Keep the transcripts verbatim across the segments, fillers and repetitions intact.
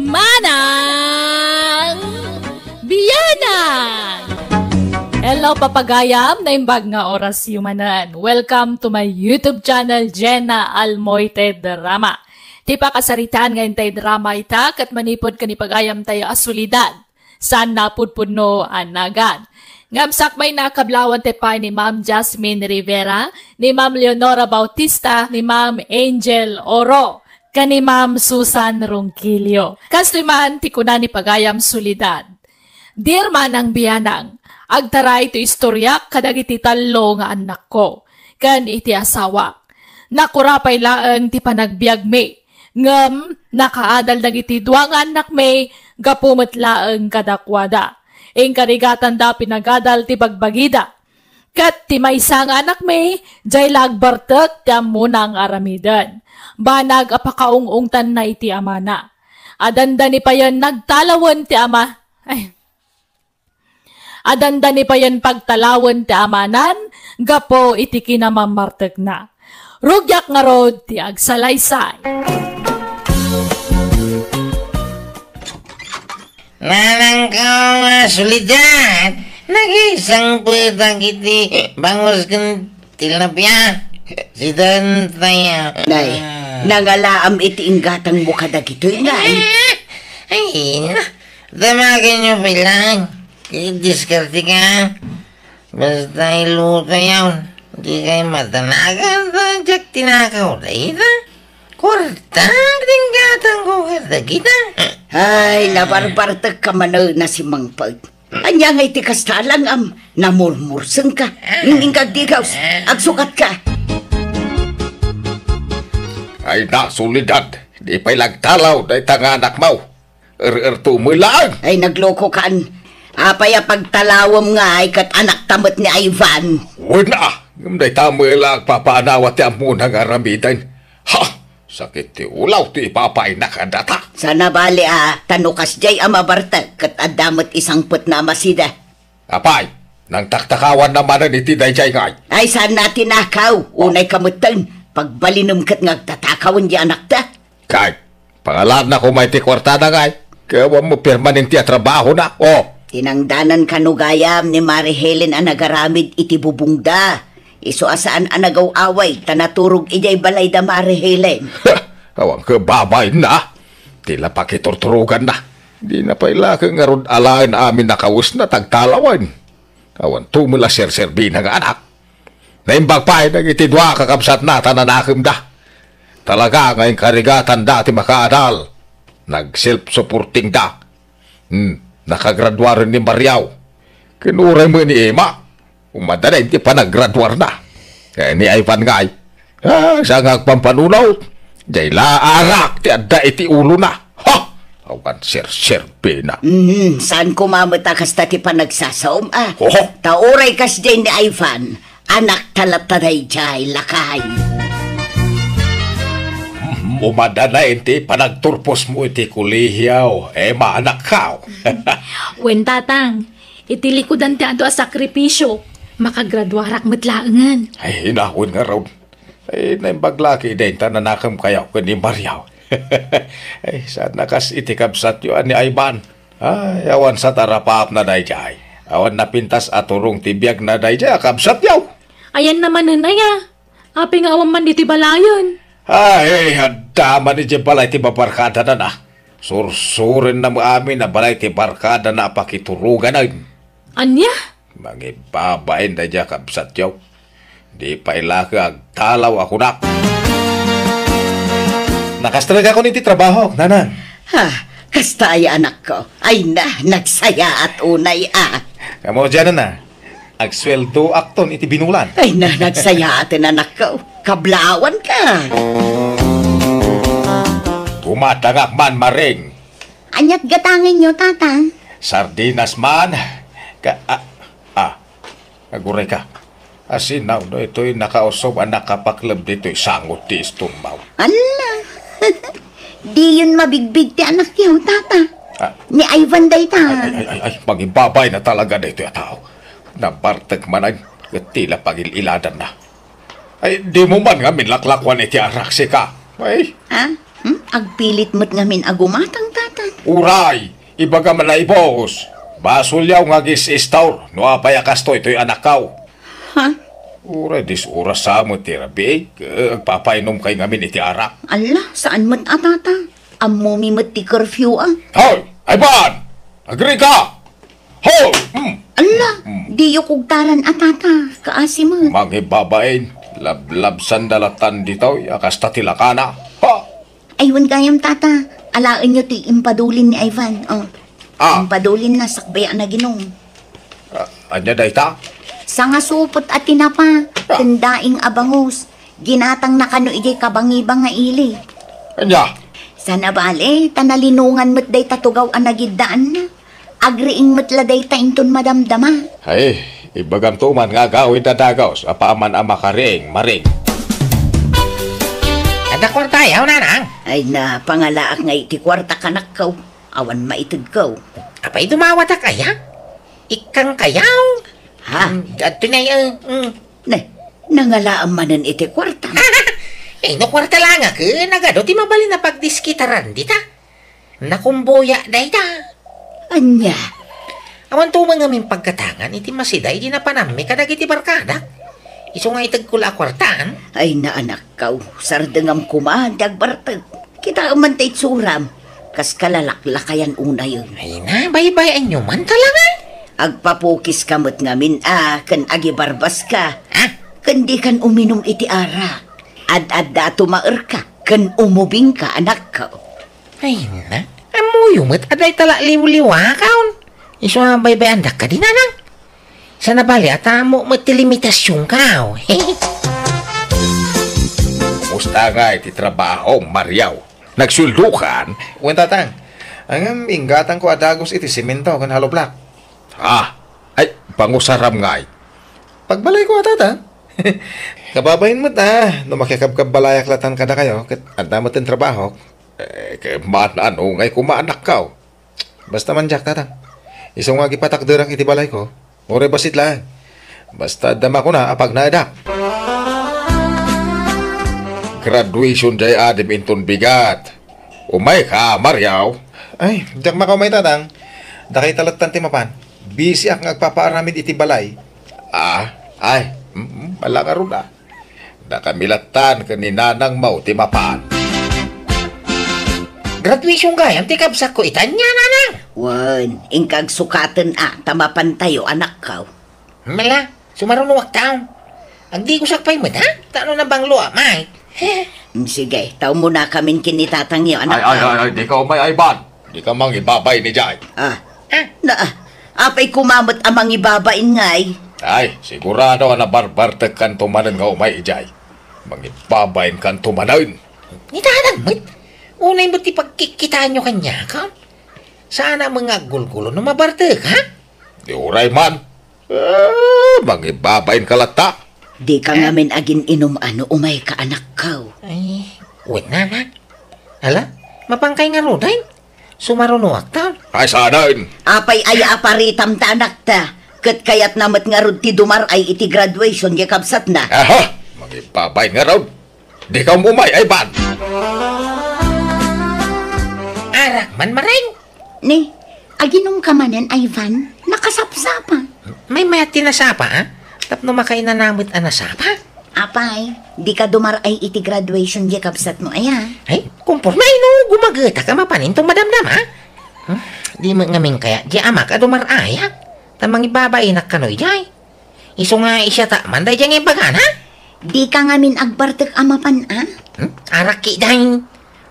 Manang Bianang! Hello, papagayam! Naimbag nga orasyo manen. Welcome to my YouTube channel, Jenna Almoite Drama. Ti pakasaritaan nga intay drama ita ket manipud ken ni pagayamtayo a Soledad. Saan napudpudno a nagan. Ngem sakbay, nakablawan ti pay ni Ma'am Jasmine Rivera, ni Ma'am Leonora Bautista, ni Ma'am Angel Oro, ken ni Ma'am Susan Ronquillo. Kastoy man ti kuna ni pagayam Soledad. Dear Manang Bianang, agtaray ti istoriak kadagiti tallo nga annakko ken iti asawak. Nakura pay laeng ti panagbiagmi, ngem nakaadal dagiti dua nga annakmi gapu met laeng kadakuada. Inkarigatanda pinagadal ti bagbagida. Ket ti maysa nga anakmi, diay la agbartek ti ammona nga aramiden. Banag a pakaung-ungtanna iti amana. Adanda ni payen nagtalawen ti ama, ay, adanda ni payen pagtalawen ti amanan gapu iti kinamammartekna. Rugiak ngarud ti agsalaysay. Nanangko nga Soledad, nagisangpetak iti bangus ken tilapia. Sida tayo. Nay, nangalaam iti inggatangmo kadagitoy, nay. Ay, na. Damagenyo pay laeng. Diskarte ka. Basta iluto yaw. Di kay matanagan, ta diak tinakaw dayta. Kwarta, tinggatangko kadagita. Ay, nabarbartek ka manen a simangpet. Ania nga iti kasta lang, am, namurmurseng ka. Ngem inka agdigaws, agsukat ka. Ay na, Soledad, di pay la agtalaw dayta nga anakmo. Er-erto met laeng. Ay, naglokokan. Apay a pagtalawem ngay ket anakta met ni Ivan? Wen a, ngem dayta met la agpapaanawa ti ammona nga aramiden. Ha! Sakit ti ulaw ti ipapayna kadata. Saan a bali a, ta no kasdiay a mabartek ket adda met isangpetna a masida. Apay, nangtaktakawanna manen iti daydiay ngay. Ay, saanna a tinakaw, unay ka metten, pagbalinem ket nga agtatakawen di anakta. Kay, pangalanna koma iti kuartada ngay, ket awan met permanente a trabahona, o. Tinangdanan kano gayam ni Mari Helen a nagaramid iti bubongda. Isu a saan a nagaw-away ta naturog idiay balay da Mari Helen. Awan ket babaenna. Ti la pakiturturoganna. Dina pay la ket ngarud alaen amin a kawesna ta agtalawen. Awan to met la serserbina nga anak. Naimbag pay dagiti dua a kakabsatna ta nanakemda. Talaga nga inkarigatanda ti makaadal. Nag-self-supportingda. Hmm, nakagraduaren ni Mariaw. Ken uray met ni Emma. Umadda daydi panagraduarna. Eh, ni Ivan ngay. Ah, saan nga agpampanunot? Diay la arak ti adda iti ulona. Ha! Awan serserbina. Mhm, saan koma met a kasta ti panagsasaom, a? Oho. Ta uray kasdiay ni Ivan, anakta latta daydiay, lakay. Mm, umadda daydi panagturposmo iti kolehio, Emma, anakko. Wen, Tatang, iti likudan ti adu a sakripisio, makagraduarak met laengen. Ay, inawen ngarud. Ay, naimbag la ketdin ta nanakemkayo ken ni Mariaw. Ay, saan a kas iti kabsatyo a ni Ivan. Ay, awan sa tarapaapna daydiay. Awan napintas a turong ti biagna daydiay a kabsatyo. Ayanna manen aya? Apay nga awan man iti balayen? Ay, adda man iti balay ti babarkadana. Sursurenna met amin a balay ti barkadana a pakituroganen. Ania? Mangibabain daydiay a kabsatyo. Di pay la ket agtalaw a kunak. Nakastrek ako iti trabahok, nanang. Ha, kasta aya, anakko? Ay na, nagsayaat unay a. Kamo diay, nanang? Agsueldoakton iti binulan. Ay na, nagsayaaten, anakko. Kablawan ka. Gumatangak man, Maring. Aniat gatangenyo, Tatang? Sardinas man. Ka, ah, ah, aguray ka. Asinaw no itoy nakausog a nakapakleb ditoy sangot ti istorbaw. Ala! Diyon mabigbig ti anakyo, Tata. Ah. Ni Ivan dayta. Ay, ay, ay, ay, ay, mangibabain na talaga daytoy a tao. Nabartek manen, ket ti la pagil-iladanna. Ay, dimo man ngamin laklakuan iti arak, sika. Ay. Ah? Hmm? Agpilit met ngamin a gumatang, Tata. Uray, ibagam a naibus. Basolyaw nga agis-istor no apay a kastoy toy anakkaw. Ha? Uray, dis-oras sa met ti rabii, agpapainomkay ngamin iti arak. Ala, saan met a, tata? Ammomi met ti curfew, a. Hoy, Ivan! Agrika! Hoy! Hmm. Ala, hmm, diyo kugtaran a, tata. Kaasi met. Mangibabain, lablabsanda latan ditoy, a kasta ti lakana. Ha? Ay, wen gayam, tata. Alaenyo ti impadulin ni Ivan. Oh. Ah. Impadulin na sakbay a naginom. Ah, ania dayta? Sangasupot a tinapa, ah, ken daing a bangus. Ginatangna kano idiay kabangibang nga ili. Ania? Sana bale, ta nalinongan met dayta tugaw a nagiddaanna. Agriing met la dayta inton madamdama. Ay, ibagamto man nga agawid a dagus, apaman a makariing, maring. Adda kuarta, yaw, nanang? Ay, napangalaak nga iti kuarta, kanakkaw. Awan maitedkaw. Apay dumawatak aya? Ikkang kayaw? Ha? Mm, adto na, eh, mm. Ne, nangalaam manen iti kuarta. Eh, no kuarta la nga, ke, nagadu ti mabalin a pagdiskitaran dita. Nakumboya dayta. Ania? Awan to man ngamin pagkatangan iti masida idi napanammi kadagiti barkadak. Isu nga itegko la a kuartaan. Ay, naanak, Kaw, sardengam koma ti agbartek. Kitaem man ta itsuram, kas kalalaklakayan unayen. Ay na, baybay-anyo man talaga. Agpapukiska met ngamin a ken agibarbaska. Ha? Ken dikan uminum iti arak. Ad-adda a tumaerka ken umubingka, anakko. Ay na, ammoyo met a dayta la liwliwakaon. Isu a baybay-andak kadi, nanang. Sana bale a tamo met ti limitasionkaw. Kumusta ngay ti trabahom, Mariaw? Nagsueldokan? Wen, tatang. Ngem inggatangko a dagus iti semento ken hollow block. Ah, ay, pangusaram ngay. Pagbalayko a, tatang. Kababain met a, no makikabkabbalayak latan kadakayo, ket adda met ti trabahok. Eh, ket maan-ano ngay koma, anakko? Basta man diak, tatang. Isu nga agipatakderak iti balayko. Uray bassit laeng. Basta adda makuna a pagnaedak. Graduation diay adim inton bigat. Umayka, Mariaw. Ay, diak makaumay, tatang. Dakayta lattan ti mapan. Busyak nga agpapaaramid iti balay. Ah, ay, mm, mm, ala ngarud a. Dakami lattan ken ni nanangmo ti mapan. Graduation gayam ti kabsatko ita, ania, nanang? Wen, inka agsukaten a, ta mapantayo, anakko. Mala, sumarunoak taon. Agdigosak pay met, ha? Ta no nabanglo a, may. Mm, sige, ta umunakamin ken ni tatangyo, anakko. Ay, ay, ay, ay, dika umay, Ivan. Dika mangibabain idiay. Ah. Ah. Na, apay koma met a mangibabain ngay? Ay, sigurado a nabarbartekkanto manen nga umay idiay. Mangibabainkanto manen. Ni tatang met? Unay met ti pagkikkitaanyo kaniak, ha? Saan a met nga aggulgulo no mabartek, ha? Di uray man. Ah, mangibabainka latta. Dika ngamin agin-inum a no umayka, anakko. Ay, wen, nanang. Ala, mapankay ngaruden? Sumarunoak ta. Ay, saanen? Apay aya a paritam ta, anakta? Ket kayatna met ngarud ti dumar-ay iti graduation ti kabsatna. Aha! Mangibabain ngarud. Dika umay, Ivan. Arak man, maring. Ni, aginumka manen, Ivan? Nakasapsapa. May mayat ti nasapa, a? Tapno makainana met a nasapa? Apay, dika dumar-ay iti graduation ti kabsatmo aya? Ay, kumporme no gumagetak a mapan inton madamdama, a? Hmm? Di met ngamin kayat ti amak a dumar-ayak. Ta mangibabainak kano idiay. Isu nga siak man daydiay nga imbagana? Dika ngamin agbartek a mapan, a? Hmm? Arak ketdin.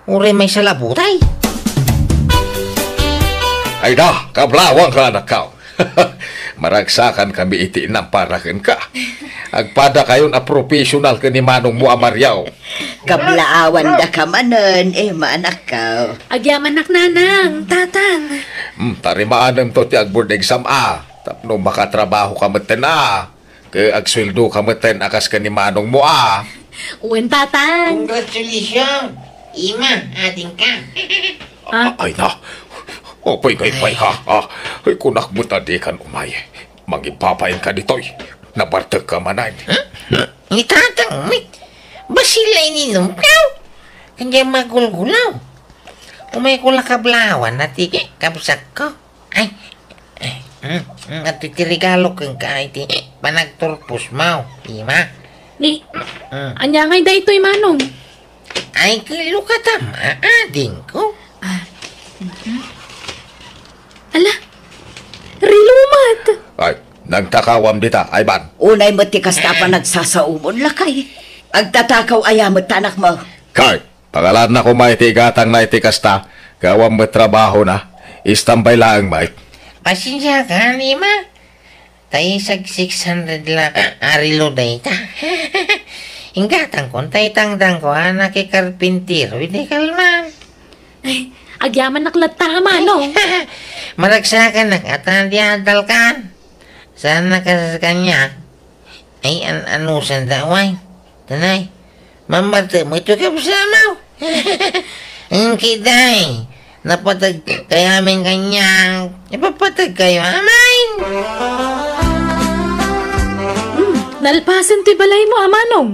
Uray maysa la a butay. Ay da, kablawangka, anakko. Maragsakankami iti inampara kenka. Agpadakayon a professional ken ni manongmo a Mariaw. Kablaawandaka manen, Emma, anakko. Agyamanak, nanang, tatang. Hmm, tarimaanemto ti agboard exam a, tapno makatrabahoka metten a. Ket agsueldoka metten a kas ken ni manongmo a. Wen, tatang. Congratulations, Emma, adingka. Ah? A-, ay na. Apay nga imayka, a? Ay, kunak met a dikan umay. Mangibabainka ditoy. Nabartekka manen. Huh? Ni tatang met. Bassit la ininumkaw. Kanya magulgulaw. Umayko la kablawan a ti kabsatko. Ay, eh, mm, mm, adtoy ti regalo kenka iti panagturposmo, Ima. Ni, Mm. Ania ngay daytoy, Manong? Ay, kilo ka tama, adingko. Ah, mhm. Ala, relo met. Ay, nagtakawam dita, Ivan. Unay met ti kasta a panagsasaomon, lakay. Agtatakaw aya met ti anakmo? Kay, pangalaanna koma iti igatangna iti kasta, gapu met trabahona. Istambay laeng met. Pasensiakan, Ima. Ta isag six hundred la a relo dayta. Inggatangkon ta itangtangko a nakikarpintero idi kalman. Ay, agyamanak latta, Manong. Maragsakanak a ta di adalkan. Saan na kas kaniak? Ay, an-, anusanda, way? Tanay, mammartek met ti kabsatmo. Engki, day, napateg kayo amin kaniak. Ipapateg kayo amin. Hmm, nalpasen ti balaymo, a Manong.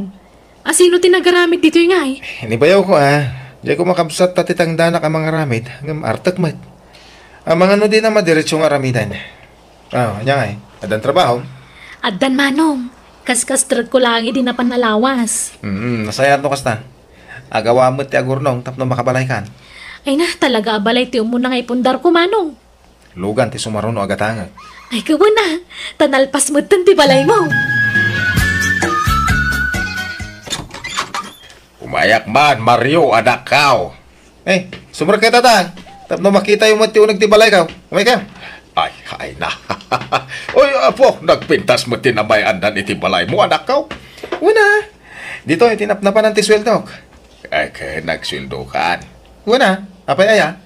Asino ti nagaramid ditoy ngay? Ni bayawko, a. Diay ko makabsat ta ti tangdanak a mangaramid, ngem artek met. Amangan no dina madiretso nga aramiden. Ah, ania ngay? Addan trabaho? Addan, Manong. Kaskastrekko laeng idi napan a lawas. Mm, nasayaat no kasta. Agawa met ti agurnong tapno makabalaykan. Ay na, talaga a balay ti umuna nga ipundarko, Manong. Lugan ti sumaruno a gatangek. Ay, kawen a, ta nalpas metten ti balaymo. Umayak man, Mario, anakko. Eh, sumrekkayo, Tatang. Tapno makitayo met ti uneg ti balayko. Umaykayo. Ay, ay na. Oy, apo, nagpintas met ti namay-andan iti balaymo, anakko. Wen a. Ditoy, ti napnapanan ti sueldok. Ay, ket nagsueldokan. Wen a, apay aya?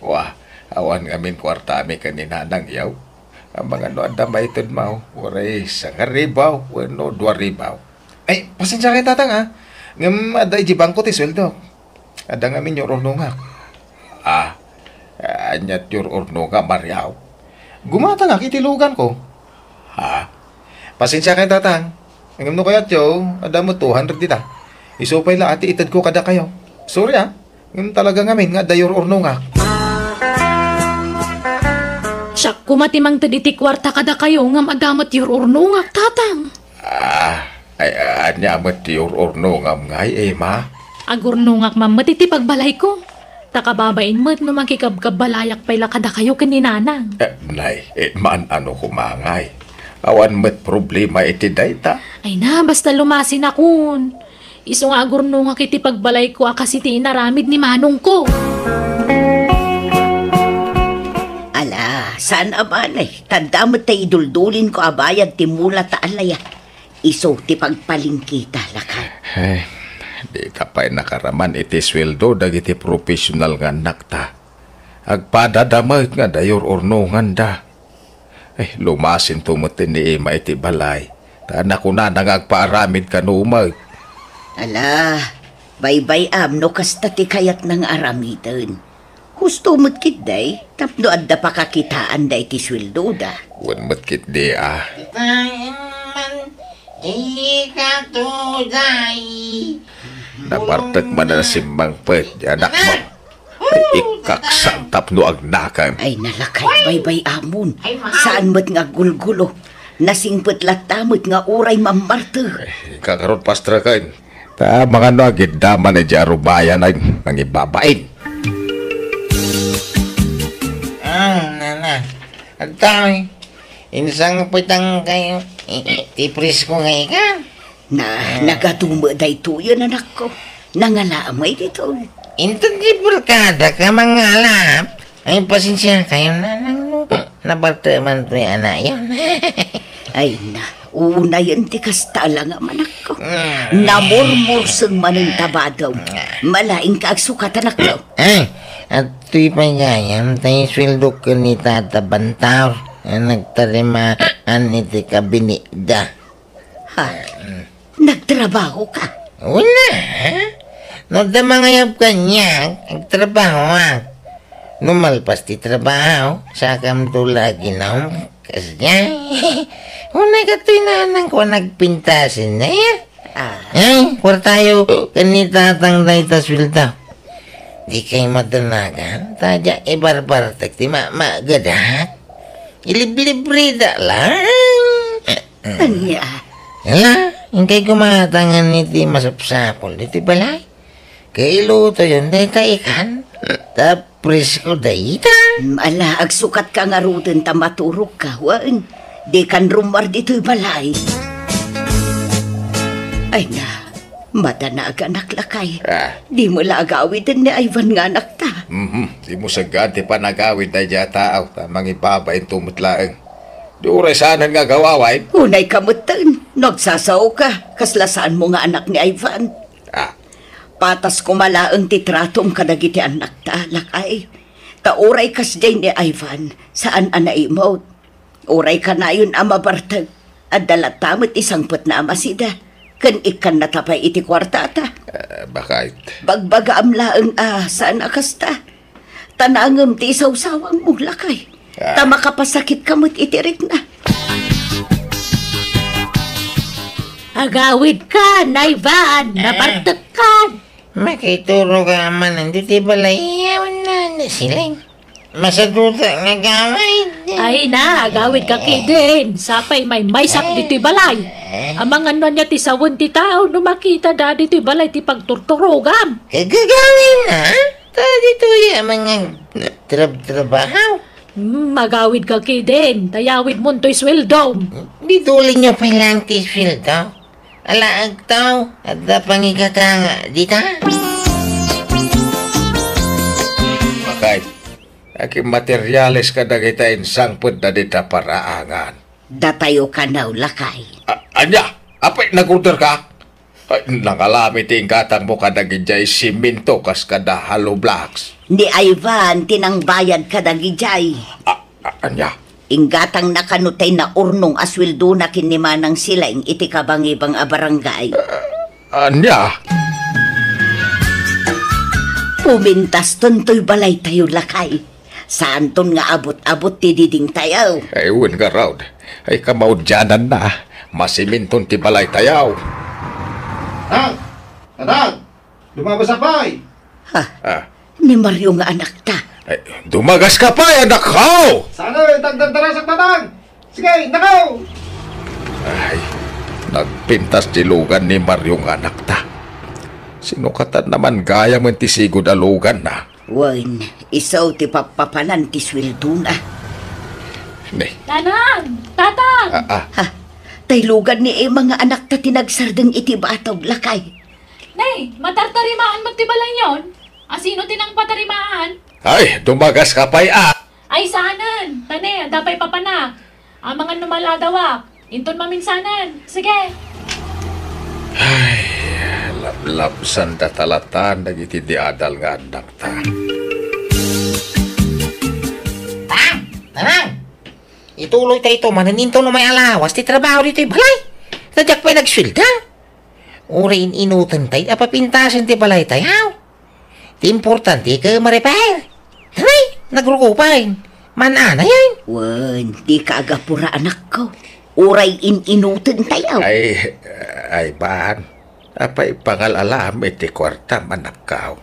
Wa, awan ngamin kuartami ken ni Nanang, yaw. Amangan no adda maitedmo, uray sangaribu wenno duaribu. Ay, pasensiakayo, Tatang, a. Ngem adda idiay bangko ti sueldo. Adda ngamin yur-urnongak. Ah, ania ti yur-urnongam, Mario? Gumatangak iti luganko. Ha? Pasensiakayo, Tatang. Ngem no kayatyo, adda met two hundred dita. Isu pay la a ti itedko kadakayo. Sorry, a. Ngem talaga ngamin nga adda yur-urnongak. Siak koma ti mangted iti kuarta kadakayo ngem adda met yur-urnongak, Tatang. Ah, ay, ania met ti yur-urnongam ngay, Ima? Agurnongak man met iti pagbalayko. Ta kababain met no makikabkabbalayak pay la kadakayo ken ni Nanang. Eh, nay, eh, maan-ano koma ngay. Awan met problema iti dayta. Ay na, basta lumasinakon. Isu nga agurnongak iti pagbalayko a kas iti inaramid ni manongko. Ala, saan a bale, ta adda met ti iduldulinko a bayad ti mula ta alaya. Isu ti pagpalengketa, lakay. Eh, dita pay nakaraman iti sueldo dagiti profesional nga annakta. Agpadada met nga adda yur-urnonganda. Eh, lumasinto met ni Ima iti balay, ta nakunana nga agpaaramid kano met. Ala, baybay-am no kasta ti kayatna nga aramiden. Husto met ketdi, tapno adda pakakitaanda iti sueldoda. Wen met ketdi, a. Ditayen man, ikatuday. Nabartek man a nasimmangpet, ti anakmo. Ay, ikaksan tapno agnakan. Ay, nalakay, baybay-amon. Saan met nga aggulgulo. Nasingpet latta met nga uray mammartek. Ay, kakarot, pastreken. Ta, amangan no agiddaman idiay arubayan ay nangibabain. Ah, nana. Adtoy. Insangpetan kayo. Eh, eh, ti presko nga ikan. Na, ah, nagatumo daytoyen, anakko. Nangala met ditoy. Inted ti barkada ka mangalap. Ay, pasensiakayo, nanang, no. Nabarte man toy anayon. Ay na, unayen ti kasta la nga manakko. Mm. Namurmurseng manen ta badom. Malaing ka agsukat, anakko. Ay, adtoy pay gayam, tay sueldok ken ni Tata Bantaw, a nagtarimaan iti kabinetda. Ha? Nagtrabaho ka? Wen a. No adda mangayab kaniak, agtrabahoak. No malpas ti trabaho, sakamto la aginum. Kasdiay. Unay, katoy nanangko a nagpintasen na, ya. Ah. Eh, kuartayo ken ni Tatang dayta sueldo. Dikay madanagan, ta diak ibarbartek ti makmagadak. Iliblibreda laeng. Ania? Hala, inkay gumatangan iti masapsapul ditoy balay. Kailutoyon dayta ikan. Ta presko dayta. Mm, ala, agsukatka ngaruden ta maturogka, wen. Dikan rummuar ditoy balay. Ay na, madanaganak, lakay. Ah. Dimo la agawiden ni Ivan nga anakta. Mhm, dimo saggaan ti panagawid daydiay a tao, ta mangibabain to met laeng. Di uray saanen nga agawawaen. Unayka metten, no agsasaoka, kasla saanmo nga anak ni Ivan. Ah. Patas koma laeng ti tratom kadagiti annakta, lakay. Ta uray kasdiay ni Ivan, saan a naimut. Uray kanayon a mabartek, adda latta met ti sangpetna a masida, ken ikkannata pay iti kuartata. Ah, bakit? Bagbagaam laeng a saan a kasta. Ta nangem ti isawsawangmo, lakay. Ah. Ta makapasakitka met iti rikna. Agawidkan, Ivan, nabartekkan. Makituroka manen ditoy balay, awan na, na siling. Masaduta nga agawid. Ay na, agawidka ketdin. Sapay maymaysak ditoy balay. Amangan no ania ti sawen ti tao no makitada ditoy balay ti pagturturogam. Kagagawin na? Ta ditoy a mga trab-trabaho. Hmm, agawidka ketdin. Ta yawidmon toy sueldom. Ditolinyo pay laeng ti sueldo. Alaagtaw, adda pangikakanga dita. Bakit? Akin materiales kadagita insangpet da dita paraangan. Datayo kanaw, lakay. A-, ania? Apay, nag-order ka? Ay, nangalami ti inggatangmo kadagidiay siminto kas kada hollow blocks. Ni Ivan ti nangbayad kadagidiay. A-, a-, ania? Inggatangna kano tay naurnong a sueldona ken ni Manang Silaing iti kabangibang a barangay. A-, ania? Pumintaston toy balaytayo, lakay. Saanton nga abut-abut ti didingtayo. Ay, wen ngarud. Ay, kamaudiananna. Masiminton ti balaytayo. Tang! Tatang! Dumabasa pay! Ha? Ah. Ni Mario nga anakta. Ay, dumagas ka pay, anak ko! Sana, tagdardarasak, Tatang! Sige, nakaw! Ay, nagpintas ti lugan ni Mario nga anakta. Sinukatan naman gayam ti sigud a luganna. Wen, isu ti pappapanan ti sueldona. Ne. Nanang! Tatang! Ah, ah. Ha? Tay lugan ni Emma nga anakta ti nagsardeng iti batog, lakay. Nay, matartarimaan met ti balayyon? Asino ti nangpatarimaan? Ay, dumagas ka pay, a! Ay, saanen. Ta ne, adda pay papanak. Amangan no maladawak. Inton maminsanen. Sige. Ay, lablabsanda talatan dagiti di adal nga annakta. Tang! Nanang! Ituloy tayo ito, manen inton no may alawas ti trabaho ditoy balay. Ta diak pay nagsuelda. Uray in-inuten tayo, apapintasen ti balaytayo. Ti importante, ket ma-repair. Nay, nagruko pay. Man-anayen. Wen, dika agapura, anakko. Uray in-inuten tayo. Ay, ay, ban. Apay pangal-alam iti kuartam, anakko.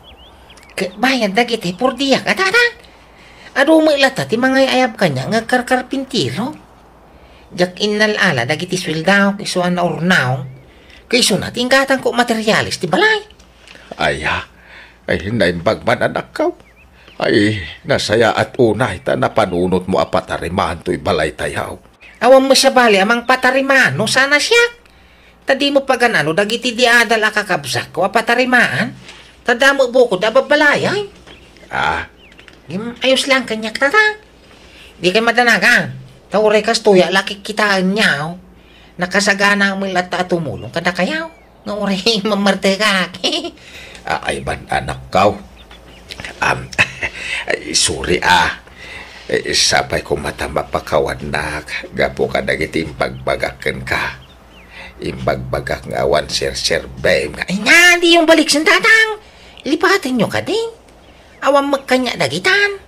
Ket bayad dagiti purdiak, a, Tatang. Adu met latta ti mangay-ayab kaniak nga agkarkarpintero. Diak innal-ala dagiti sueldok isu a naurnaw. Ket isuna ti inggatangko materiales ti balay. Aya, ay, naimbag man, anakko. Ay, nasayaat unay ta napanunotmo a patarimaan toy balaytayo. Awan met sabali a mangpatarimaan no saan a siak. Ta dimo pagan-ano dagiti di adal a kakabsatko a patarimaan. Ta damo bukod a babbalayay. Ah. Ngem ayos laeng kaniak, Tatang. Dikay madanagan. Ta uray kastoy a la kikkitaenyo. Nakasagana met latta a tumulong kadakayo. Nga uray mamartekak. A, ay man, anakko. Am, ay, sorry, a. Eh, sapay koma ta mapakawannak gapu kadagiti imbagbagak kenka. Imbagbagak nga awan serserbem nga, ay nga, diyo baliksen, Tatang. Lipatenyo kadi. Awan met kaniak dagitan.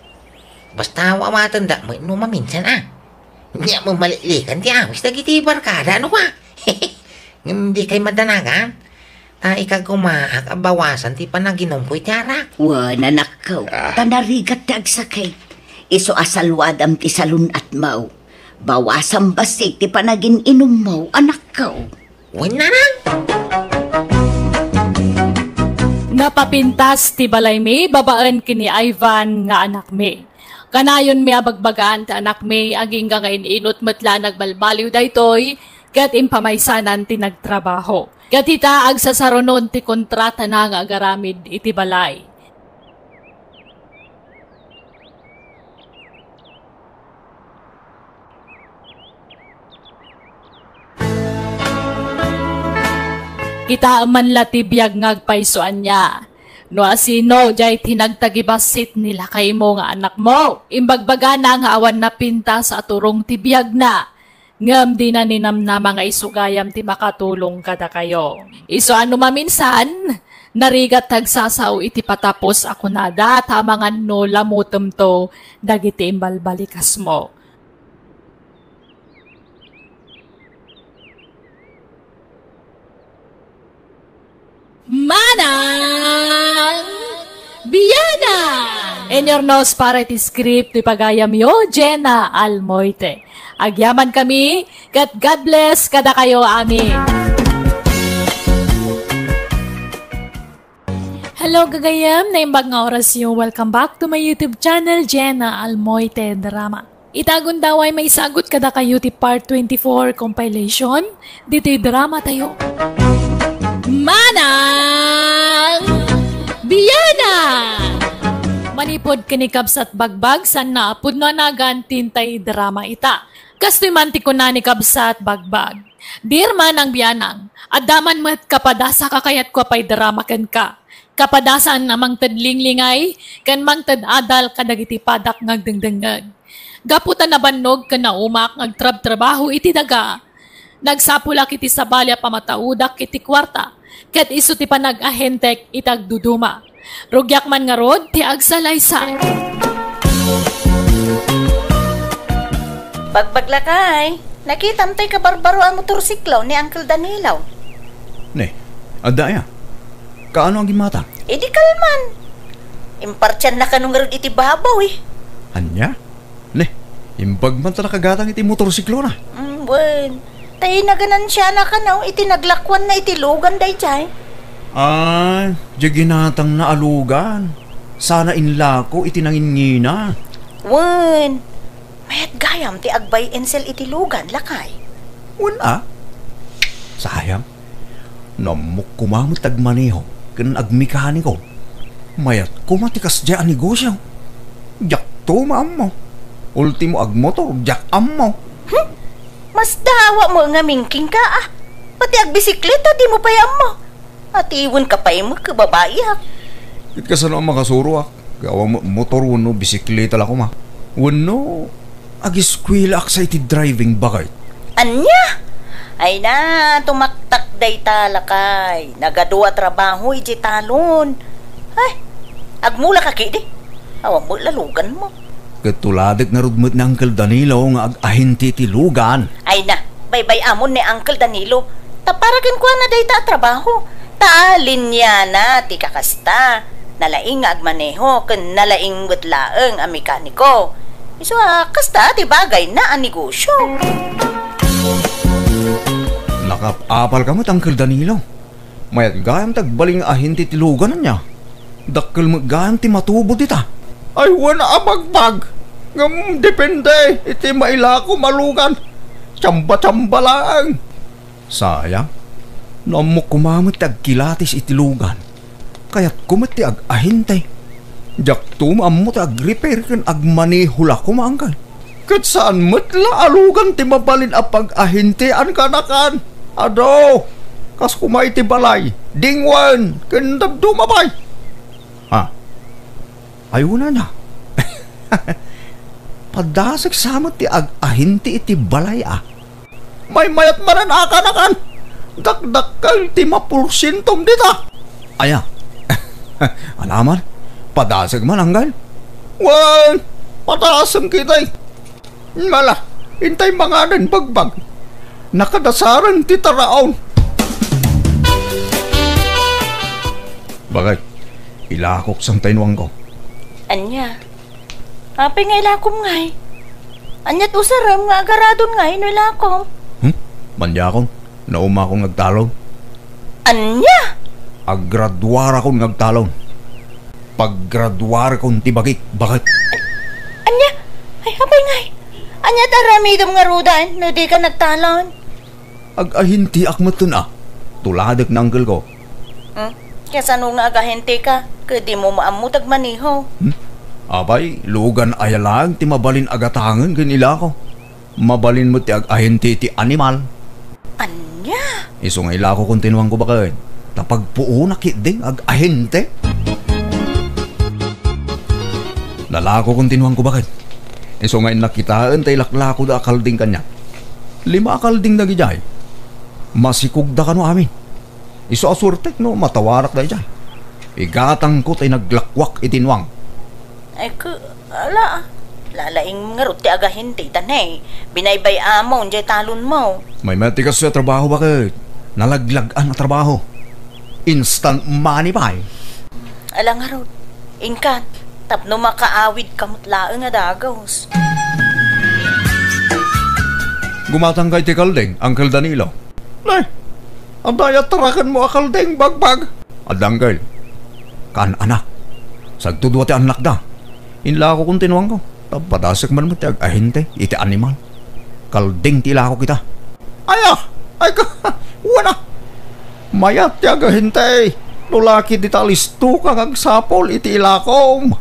Basta awaten da met no maminsan, a. Nia met maliklikan ti awis dagiti barkada, no, a. Ngem dikay madanagan. Ta ikagumaak a bawasan ti panaginumko iti arak. Wen, anakko, Ah. ta narigat ti agsakit. Isu a saluadam ti salun-atmo. Bawasam bassit ti panagin-inummo, anakko. Wen, nanang. Napapintas ti balaymi babaen ken ni Ivan nga anakmi. Kanayonmi a bagbagaan ti anakmi, agingga nga in-inut met la nagbalbaliw daytoy, ket impamaysanan ti nagtrabaho. Ket ita, agsasarunon ti kontratana nga agaramid iti balay. Kitaem man la ti biag nga agpayso ania. No asino diay ti nagtagibassit ni lakaymo nga anakmo? Imbagbagana nga awan napintas a turong ti biagna. Ngem dina ninamnama nga isu gayam ti makatulong kadakayo. Isu a no maminsan, narigat ti agsasao iti patapos a kunada, ta amangan no lamutemto dagiti imbalbalikasmo. Manang Bianang! Inurnos para iti script ti pagayamyo, Jenna Almoite. Agyamankami, ket God bless kadakayo amin. Hello, gagayem! Naimbag nga orasyo. Welcome back to my YouTube channel, Jenna Almoite Drama. Ita gundaway maisagut kadakayo ti part twenty-four compilation ditoy drama tayo. Manang Bianang! Manipud ken ni Kabsat Bagbag, saan a pudno a nagan ti intay drama ita. Kastoy man ti kuna ni Kabsat Bagbag. Dear Manang Bianang, adda man met kapadasa a kayatko a paidrama kenka. Kapadasan a mangted linglingay ken mangted adal kadagiti padak nga agdengdengngeg. Gapu ta nabannog ken naumak nga agtrabtrabaho iti daga, nagsapulak iti sabali a pamataudak iti kuarta, ket isu ti panag-ahentek iti agduduma. Rugiak man ngarud ti agsalaysay. Bagbag, lakay, nakitam toy kabarbaro a motorsiklo ni Uncle Danilo. Ne, adda aya? Kaano a gimmata? Idi kalman. Impartianna kano ngarud iti babaw, eh. Ania? Ne, imbag man ta nakagatang iti motorsiklona. Mm, wen. Ta inaganansiana kano iti naglakuanna iti lugan daydiay. Ah, diay ginatangna a lugan. Sana inlako iti nanginngina. Wen. Mayat gayam ti ag-buy and sell iti lugan, lakay. Wen a? Sayang. No ammok koma met ti agmaneho ken agmekaniko, mayat koma ti kasdiay a negosio. Diakto maammo. Ultimo, agmotor, diak ammo. Hmm? Masdaawak met ngamin kenka, a. Pati agbisikleta, dimo pay ammo. Atiwenka pay met ket babaiak. Ket kasano a makasuroak? Awan met motor wenno bisikleta la koma. Wenno, agiskuelaak sa iti driving, baket. Ania? Ay na, tumaktak dayta, lakay. Nagadu a trabaho idiay talon. Ay, agmulaka ketdi. Awan met la luganmo. Ket tuladek ngarud met ni Uncle Danilo nga ag-ahente iti lugan. Ay na, baybay-amon ni Uncle Danilo. Ta para kenkuana dayta a trabaho. Ta linyana ti kakasta. Nalaing nga agmaneho ken nalaing met laeng a mekaniko. Isu a kasta ti bagayna a negosio. Nakap-apalka met, Uncle Danilo. Mayat gayam ti agbalin nga ahente ti lugan, ania? Dakkel met gayam ti matubo dita. Ay, wen a, Bagbag. Ngem depende iti mailakom a lugan. Tsamba-tsamba laeng. Sayang. No ammok koma met ti agkilatis iti lugan, kayatko met ti ag-ahente. Diakto maammo ti ag-repair ken agmaneho la koma, Uncle. Ket saan met la a lugan ti mabalin a pag-ahentean kanakan. Adu, kas koma iti balay, dingwen, ken dadduma pay. Ah, ay, unana. Padasek sa met ti ag-ahente iti balay, a. Maymayat manen a kanakan. Dakdakkel ti maporsientom dita. Aya. Alaman, padasek man, Uncle. Wen, padasek ketdi. Mala, intay manganen, Bagbag. Nakadasaren ti taraon. Bakit? Ilakok san ta inuangko. Ania? Apay nga ilakom ngay? Aniat usarem nga agaradon ngay no ilakom? Hmm? Manyakon, naumakon nga agtalon. Ania? Aggraduarakon nga agtalon. Paggraduarakon ti bagik, bakit? Ania? Ay, apay ngay? Aniat aramidem ngaruden no dika nagtalon? Ag-ahintiak metten a. Tuladek ni uncle ko. Hmm? Kasano nga agahente ka? Ket dimo maammo ti agmaneho. Hmm? Apay, lugan aya laeng ti mabalin a gatangen ken ilako. Mabalin met ti ag-ahente ti animal. Ania? Isu nga ilako kon tinuangko baket. Ta pagpuonak ketdin ag-ahente. Nalako kon tinuangko baket. Isu nga innak kitaen ta ilaklakoda a kalding kaniak. Lima a kalding dagidiay. Masikogda kano amin. Isu a suertek no matawarak daydiay. Igatangko tay naglakwak iti nuang. Ay, ke, ala, lalaing ngarud ti agahente ita ne. Binaybay-amon jay talonmo. Maymayat ti kastoy a trabaho, baket. Nalaglag-an a trabaho. Instant money pay. Ala ngarud, inkan, tapno makaawid ka met laeng a dagus. Gumatangka iti kalding, Uncle Danilo. Nay, adda aya tarakenmo a kalding, bagbag? Adda, uncle. Kaan-anak. Sagto dua ti annakda. Inlako kon tinuangko. Ta padasek man met ti ag-ahente iti animal. Kalding ti ilako kita. Aya! Ay ka! Wana! Mayat ti agahente. No la ket dita alistoka nga agsapul iti ilakom.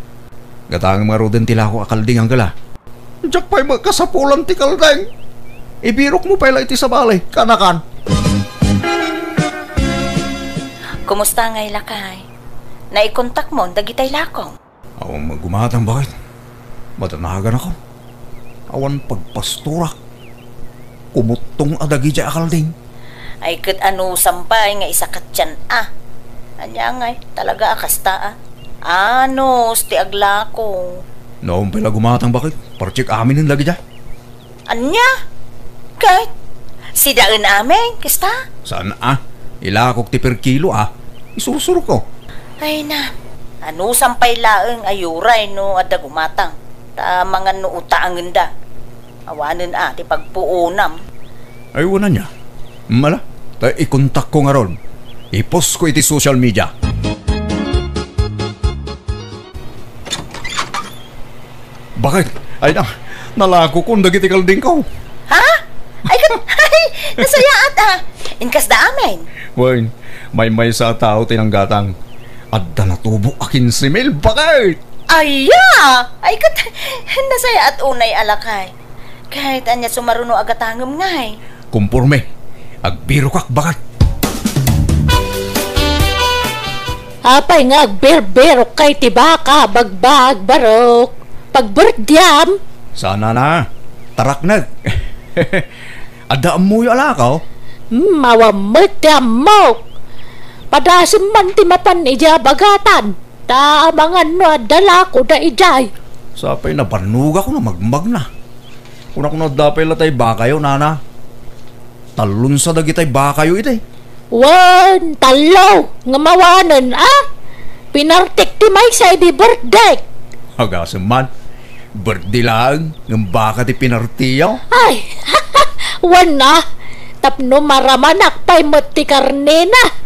Gatangem ngaruden ti ilako a kalding, uncle, a. Diak pay met kasapulan ti kalding. Ibirokmo pay la iti sabali, kanakan. Kumusta ngay, lakay? Naikontakmon dagitay lakom? Awan met gumatang, baket. Madanaganakon. Awan pagpasturak. Kumuttong a dagidiay a kalding. Ay, ket anusam pay nga isakatyan a. Ania ngay, talaga a kasta a. Anus ti aglako. Naum pay la gumatang, baket. Parcik aminen dagidiay. Ania? Ket sidaen amin, kasta? Saan a? Ilakok ti per kilo a. Isursurko. Ay na, anusam pay laeng a uray no adda gumatang. Ta mangan no utaangenda. Awanen a ti pagpuonam. Ay, wen ania. Mala, ta ikontakko ngarud. Iposko iti social media. Baket, ay na, nalakokon dagiti kaldingko. Ha? Ay, kat-, ay, nasayaat a. Inkasda amin. Wen, maymaysa a tao ti nanggatang. Adda natubo a kinse mil, baket! Aya! Ay, kat-, nasayaat unay a lakay. Ket ania sumaruno a gatangem ngay? Komporme. Agbirokak, baket. Apay nga agbirbirok kay ti baka, bagbag, barok? Pagbirthday-am? Saan a, taraknek. Adda ammoyo a lako? Hmm, awan met ti ammok. Padasem man ti mapan idiay abagatan. Ta amangan no adda lakoda idiay. Sapay nabannogak no magmagna. Kunak no adda pay la tay bakayo, nana. Tallonsa dagitay bakayo iti. Wen, tallo, ngem awanen, a? Pinartik ti maysa idi birthday. Agasem man, birthday laeng, ngem baka ti pinartiyo. Ay, wen a, tapno maramanak pay met ti karnena.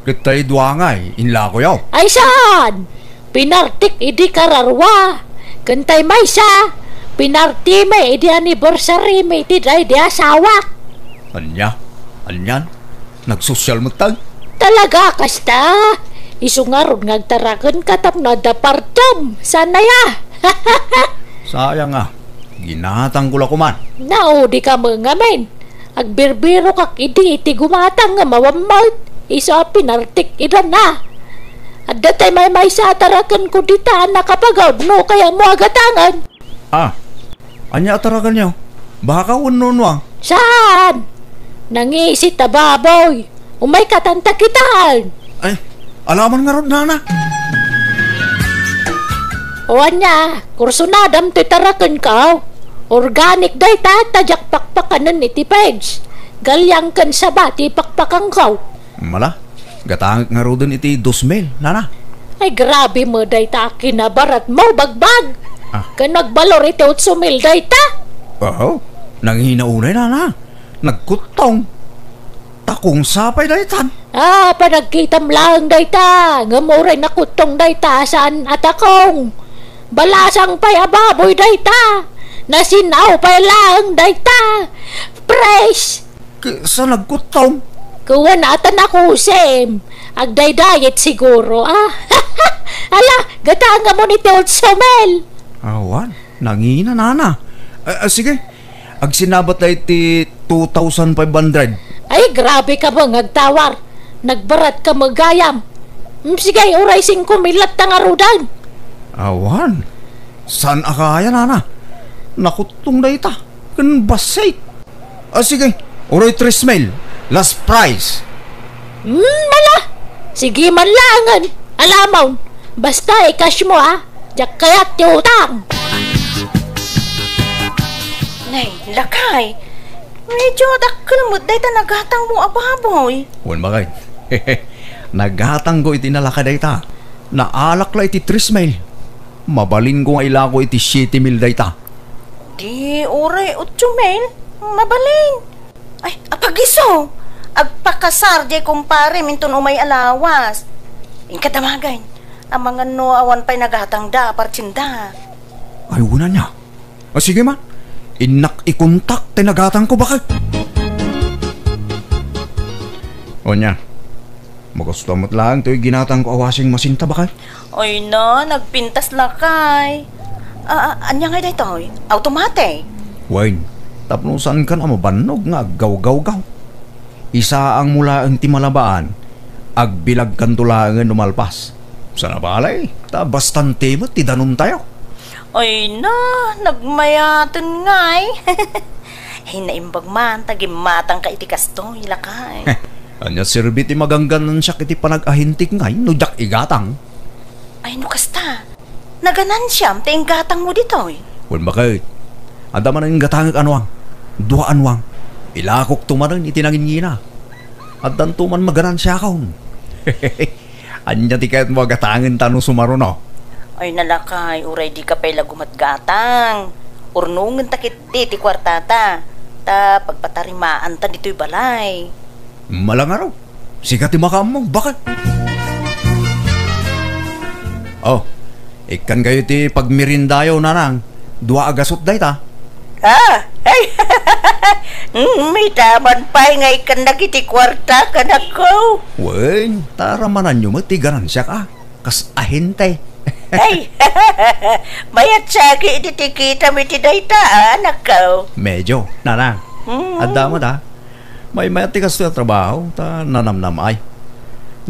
Ket tay dua ngay, inlakoyo? Ay saan? Pinartik idi kararua. Ken tay maysa, pinartimi idi anniversary-mi iti daydi asawak. Ania? Anian? Nagsosyal met tay? Talaga kasta? Isu ngarud nga agtarakenka tapno adda partem. Saan aya? Sayang a. Ginatangko la koman. Naudika met ngamin. Agbirbirokak idi iti gumatang nga mawammawit. Isu a pinartik idan a. Adda tay maymaysa a tarakenko dita a nakapagawid no kayatmo a gatangen. Ah, ania a tarakenyo? Baka wenno nuang? Saan? Nangisit a baboy. Umayka tan ta kitaen. Ay, alaman ngarud, nana. O ania, kursunadam ti tarakenko. Organic dayta, ta diak pakpakanen iti page. Galyang ken saba ti pakpakanko. Mala, Gatangek ngaruden iti dos mil, nana. Ay, grabe met dayta a kinabaratmo, Bagbag. Ah. Ken nagbalor iti otso mil dayta. Aho, nanghina unay, nana. Nagkuttong. Takong sapay daytan. Ah, panagkitam laeng dayta. Ngem uray nakuttong dayta, saan a takong. Balasang pay a baboy dayta. Nasin-aw pay laeng dayta. Fresh! Kisa nagkuttong. Kuwan ata nakusim. Agdaydiet siguro, ah. Ala, gatangamon iti otso mil. Awan, nangina, nana. Ah, ah, sige, agsinabat la iti two thousand five hundred. Ay, grabe ka ba nga agtawar? Nagbarat ka met gayam. Mm, sige, uray singko mil latta ngaruden. Awan. Saan a kaya, nana? Nakuttong dayta. Ken bassit. Ah, sige. Uray tres mil. Last price. Mm, ala. Sige man laengen. Alamon. Basta i-cash mo, ah. Diak kayat ti utang. Nay, lakay. Medyo dakkel met dayta nagatangmo a baboy. Wen, bakay. Nagatangko iti nalaka dayta. Naalak la iti tres mil. Mabalinko nga ilako iti siete mil dayta. Di uray otso mil. Mabalin. Ay, apagiso! Agpakasar diay kumparem inton umay a lawas. Inka damagen. Amangan no awan pay nagatangda a partinda. Ay, wen ania. Ah, sige man. Innak ikontak ti nagatangko, bakay. O nia, magusto met laeng toy ginatangko a washing machine ta, bakay. Ay na, nagpintas lakay. Ah, ah, ania ngay daytoy? Automatic? Wen, tapno saankan a mabannog nga aggawgawgaw. Isaangmo laeng ti malabaan, agbilagkanto laengen no malpas. Sana balay, ta bastante met ti danumtayo. Ay na, nagmayaten ngay. Ay, naimbag man ta gimmatangka iti kastoy, lakay. Ania serbi ti magangganansiak iti panag-ahintik ngay no diak igatang? Ay, no kasta, naganansiam ti inggatangmo ditoy? Wen, baket. Adda manen inggatangek a nuang. Dua a nuang. Ilakokto manen iti nangingina. Addanto man maganansiakon. Ania ti kayatmo a gatangenta no sumaruno? Ay, nalakay, uray dika pay la gumatgatang. Urnongenta ketdi ti kuartata, ta pagpatarimaanta ditoy balay. Malangaro. Sika ti makaammo, bakay. Oh, ikkankayo ti pagmeriendayo, nanang. Dua a gasut dayta. Ah, ay. Mm, mitaman pay nga ikkannak iti kuarta, kanakko. Wen, ta ramananyo met ti ganansiak, a. Kas ahente. Ay, mayat saki iti tikitam iti dayta, a, anakko. Medyo, nanang. Mm. Adda met, a. Maymayat ti kastoy a trabaho, ta nanamnam ay.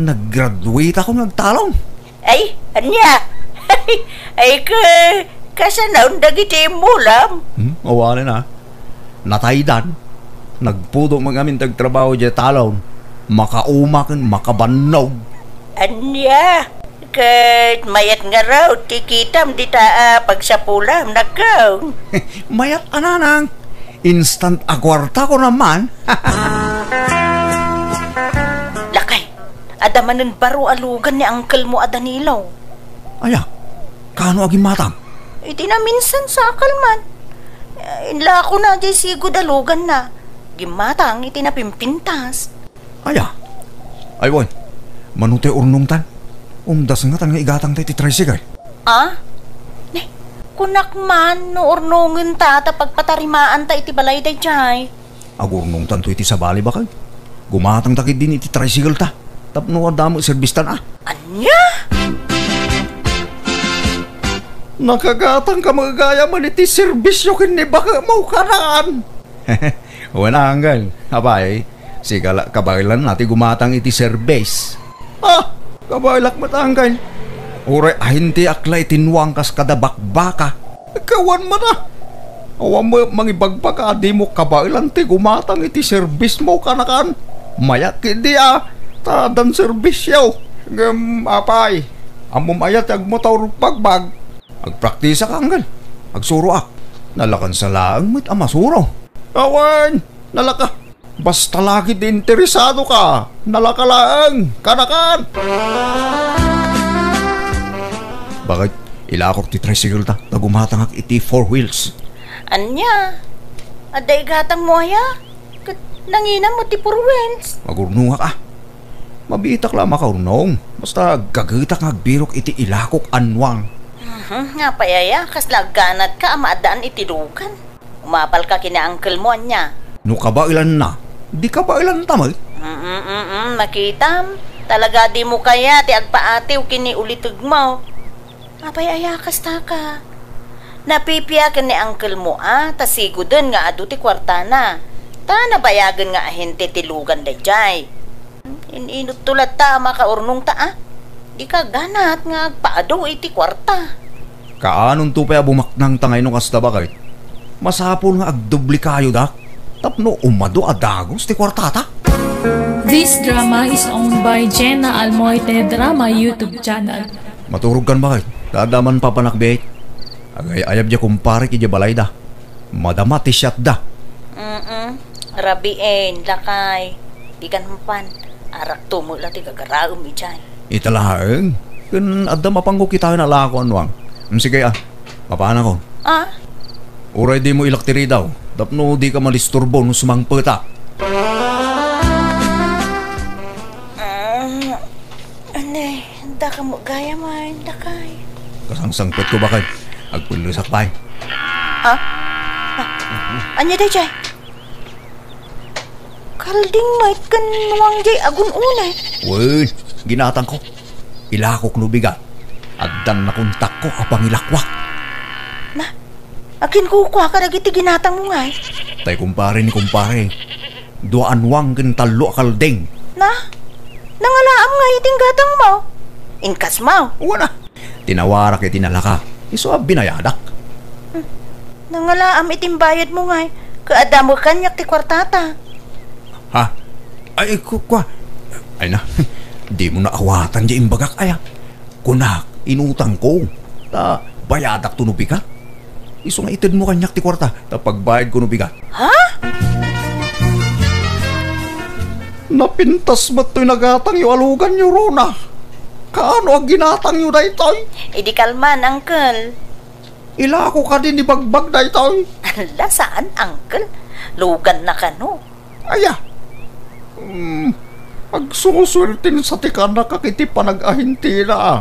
Nag-graduate ako nga agtalon. Ay, ania? Ay, ka, kasanaon dagiti immulam? Hmm, awanen a. Nataydan. Nagpudok met ngamin ti agtrabaho diay talon. Makauma ken makabannog. Ania? Ket mayat ngarud ti kitam dita a pagsapulam, nakko. Mayat a, nanang. Instant a kuarta ko naman. Lakay, adda manen baro a lugan ni uncle mo a Danilo. Aya, kaano a gimmatang? Iti naminsan sa akalman. Eh, inlako na diay sigud a luganna. Gimmatang iti napimpintas. Aya, ay wen, mano ti urnongtan? Umdas ngatan nga igatangta iti tricycle. Ah? Ne, kunak man no urnongenta ta pagpatarimaanta iti balay daydiay. Agurnongtanto iti sabali, bakay. Gumatangta ketdin iti tricycle ta. Tapno adda met serbistan, a. Ania? Nakagatangka met gayam iti serbisio ken ni baketmo, kanaan. Wen, uncle. Apay, sika la kabaelanna ti gumatang iti serbis. Ah, kabaelak met, uncle. Uray ahintiak la iti nuang kas kada bakbaka. Kawan met a. Awan met mangibagbag a dimo kabaelan ti gumatang iti serbismo, kanakan. Mayat ketdi a, ta addan serbisyo. Ngem apay, ammom aya ti agmotor bagbag? Agpraktisak, uncle. Agsuroak. Nalakansa laeng met a masuro. Awan, nalaka. Basta la ketdi interesado ka, nalaka laeng, kanakan! Bakit? Ilakok ti tricycle ta, ta gumatangak iti four wheels. Ania? Adda igatangmo aya? Ket nanginam met ti four wheels. Agurnongak a. Mabiitak la a makaurnong. Basta agkagetak nga agbirok iti ilakok a nuang. Mhm, apay aya, kasla agganatka a maaddaan iti lugan. Umapalka ken ni uncle mo, ania? No kabaelanna, di kabaelanta met. Mm, mm, mm, makitam. Talaga dimo kayat ti agpaatiw ken ni ulitegmo. Apay aya kasta ka? Napipia ken ni uncle mo a, ta siguden nga adu ti kuartana. Ta nabayagen nga ahente ti lugan daydiay. In-inutto latta a makaurnongta a. Dika ganat nga agpaadu iti kuarta. Kaanonto pay a bumaknangta ngay no kasta, baket? Masapul nga agdoblekayo, dak, tapno umadu a dagus ti kuartata. This drama is owned by Jenna Almoite Drama YouTube channel. Maturogkan, baket? Ta adda man papanak biit. Agay-ayab diay kumparek idiay balayda. Madama ti siatda. Mm-mm. Rabiin, lakay. Dikan mapan. Arakto met la ti gagaraem idiay. Ita laeng. Ken adda mapanko kitaen a lako a nuang. Mm, sige a. Mapanakon. Ah? Uray dimo ilak ti ridaw. Tapno dika madisturbo no sumangpetak. Ah, ania, daka met gayam a, lakay. Kasangsangpetko, baket. Agpellesak pay. Ha? Ah, ania daydiay? Kalding met ken nuang diay agun-uneg. Wen, ginatangko. Ilakok no bigat. Addan nakontakko a pangilakuak. Na, aginkukua kadagiti ginatangmo ngay? Tay kumpare ni kumpare. Dua a nuang ken tallo a kalding. Na? Nangalaam ngay iti gatangmo? Inkasmo? Wen a. Tinawarak iti nalaka. Isu a binayadak. Hmm. Nangalaam iti bayadmo ngay. Ket adda met kaniak ti kuartata. Ha? Ay, ku-, kua. Ay na. Dimo naawatan diay imbagak, aya. Kunak, inutangko. Ta bayadakto no bigat. Isu nga itedmo kaniak ti kuarta, ta pagbayadko no bigat. Ha? Napintas met toy nagatangyo a luganyo, Rona. Kaano a ginatangyo daytoy? Idi kalman, uncle. Ilako kadi ni Bagbag daytoy? Ala, saan, uncle. Luganna kano. Aya. Hmm, agsusuerten sa ti kanakak iti panag-ahintena a.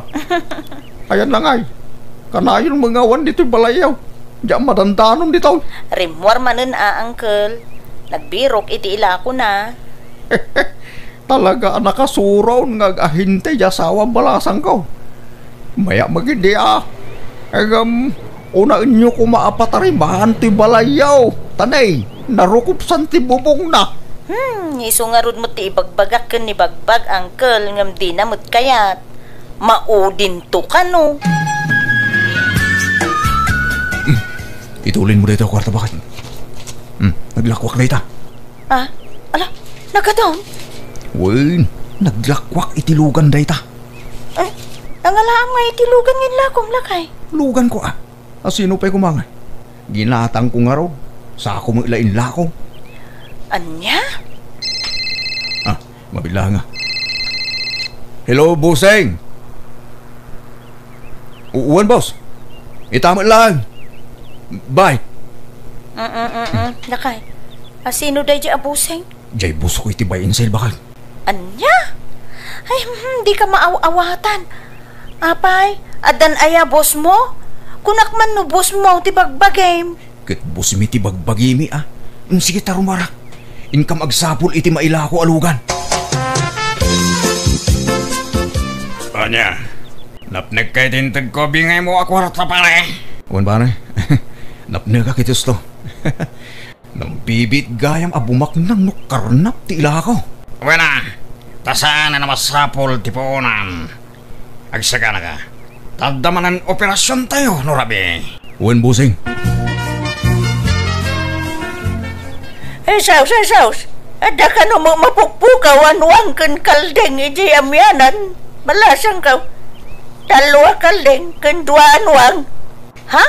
Ayan na ngay. Kanayon mangawan ditoy balayyo. Diak madandanon ditoy. Rimmuar manen a, uncle. Nagbirok iti ilakona. Talaga a nakasuron nga ag-ahinte ti asawa balasangko. Mayat met idi a. Ngem, unaenyo koma a patarimaan ti balayyo. Ta ne, narukopsan ti bubongna. Hmm, isu ngarud met ti ibagbagak ken ni Bagbag, uncle, ngem dina met kayat. Maudinto kano. Hmm, ituloymo dayta a kuarta, baket. Hmm, naglakuak dayta. Ah, ala, nagadun? Wen, naglakuak iti lugan dayta. Ay, nangalaam nga iti lugan nga inlakom, lakay. Luganko a. A sino pay koma nga? Ginatangko ngarud. Sako met la inlako. Ania? Ah, mabilang a. Hello, bossing. U-, uwan, boss. Ita met laeng. Bye. Mm, mm, mm, mm. Lakay. A sino daydi a bossing? Jay boss ko iti buy and sell, bakal. Ania? Ay, hmm, dika maaw-awatan. Apay, addan aya boss mo? Kunak man no boss mo ti bagbagim. Ket boss mi ti bagbagimi, a. Mm, sige, ta rumarak. Inkam agsapul iti mailako a lugan. Ania? Napnekka iti integko bingaymo a kuarta, pare? Wen, pare. Napnekak iti usto. Nambibiit gayam a bumaknang no karnap ti ilako. Wen a, ta saan a masapul ti puonan. Agsaganaka. Ta adda manen operasiontayo no rabii. Wen, bossing. Ay, saos, ay, saos. Adda kano met mapukpukaw a nuang ken kalding idiay amianan. Balasangko. Tallo a kalding ken dua a nuang. Ha?